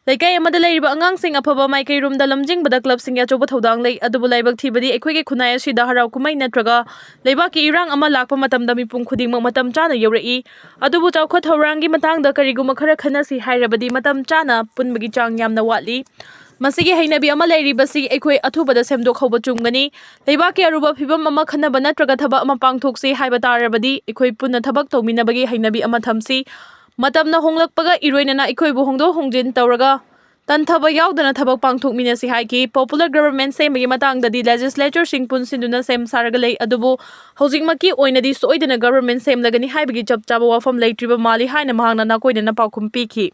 ꯂꯩꯀꯥꯏ ꯑꯃꯗ ꯂꯩꯔꯤꯕ ꯑꯉꯥꯡꯁꯤꯡ ꯑꯐꯕ ꯃꯥꯏꯀꯩꯔꯣꯝꯗ ꯂꯝꯖꯤꯡꯕꯗ ꯀ꯭ꯂꯕꯁꯤꯡꯒꯤ ꯑꯆꯧꯕ ꯊꯧꯗꯥꯡ ꯂꯩ꯫ ꯑꯗꯨꯕꯨ ꯂꯥꯏꯕꯛ ꯊꯤꯕꯗꯤ ꯑꯩꯈꯣꯏꯒꯤ ꯈꯨꯟꯅꯥꯏ ꯑꯁꯤꯗ ꯍꯔꯥꯎ ꯀꯨꯝꯍꯩ ꯅꯠꯇ꯭ꯔꯒ ꯂꯩꯕꯥꯛꯀꯤ ꯏꯔꯥꯡ ꯑꯃ ꯂꯥꯛꯄ ꯃꯇꯝꯗ ꯃꯤꯄꯨꯝ ꯈꯨꯗꯤꯡꯃꯛ ꯃꯇꯝ ꯆꯥꯅ ꯌꯧꯔꯛꯏ꯫ ꯑꯗꯨꯕꯨ ꯆꯥꯎꯈꯠ ꯊꯧꯔꯥꯡꯒꯤ ꯃꯇꯥꯡꯗ ꯀꯔꯤꯒꯨꯝꯕ ꯈꯔ ꯈꯟꯅꯁꯤ ꯍꯥꯏꯔꯕꯗꯤ ꯃꯇꯝ ꯆꯥꯅ ꯄꯨꯟꯕꯒꯤ ꯆꯥꯡ ꯌꯥꯝꯅ ꯋꯥꯠꯂꯤ꯫ ꯃꯁꯤꯒꯤ ꯍꯩꯅꯕꯤ ꯑꯃ ꯂꯩꯔꯤꯕꯁꯤ ꯑꯩꯈꯣꯏ ꯑꯊꯨꯕꯗ ꯁꯦꯝꯗꯣꯛꯍꯧꯕ ꯆꯨꯝꯒꯅꯤ꯫ ꯂꯩꯕꯥꯛꯀꯤ ꯑꯔꯨꯕ ꯐꯤꯕꯝ ꯑꯃ ꯈꯟꯅꯕ ꯅꯠꯇ꯭ꯔꯒ ꯊꯕꯛ ꯑꯃ ꯄꯥꯡꯊꯣꯛꯁꯤ ꯍꯥꯏꯕ ꯇꯥꯔꯕꯗꯤ ꯑꯩꯈꯣꯏ ꯄꯨꯟꯅ ꯊꯕꯛ ꯇꯧꯃꯤꯟꯅꯕꯒꯤ ꯍꯩꯅꯕꯤ ꯑꯃ ꯊꯝꯁꯤ꯫ ꯃꯇꯝꯅ ꯍꯣꯡꯂꯛꯄꯒ ꯏꯔꯣꯏꯅꯅ ꯑꯩꯈꯣꯏꯕꯨ ꯍꯣꯡꯗꯣꯛ ꯍꯣꯡꯖꯤꯟ ꯇꯧꯔꯒ ꯇꯟꯊꯕ ꯌꯥꯎꯗꯅ ꯊꯕꯛ ꯄꯥꯡꯊꯣꯛꯃꯤꯟꯅꯁꯤ ꯍꯥꯏꯈꯤ꯫ Popular government ꯁꯦꯝꯕꯒꯤ ꯃꯇꯥꯡꯗꯗꯤ legislature ꯁꯤꯡ ꯄꯨꯟꯁꯤꯟꯗꯨꯅ ꯁꯦꯝ ꯁꯥꯔꯒ ꯂꯩ, ꯑꯗꯨꯕꯨ ꯍꯧꯖꯤꯛꯃꯛꯀꯤ ꯑꯣꯏꯅꯗꯤ ꯁꯣꯏꯗꯅ government ꯁꯦꯝꯂꯒꯅꯤ ꯍꯥꯏꯕꯒꯤ ꯆꯞ ꯆꯥꯕ ꯋꯥꯐꯝ ꯂꯩꯇ꯭ꯔꯤꯕ ꯃꯥꯜꯂꯤ ꯍꯥꯏꯅ ꯃꯍꯥꯛꯅ ꯅꯥꯀꯣꯏꯅꯅ ꯄꯥꯎꯈꯨꯝ ꯄꯤꯈꯤ꯫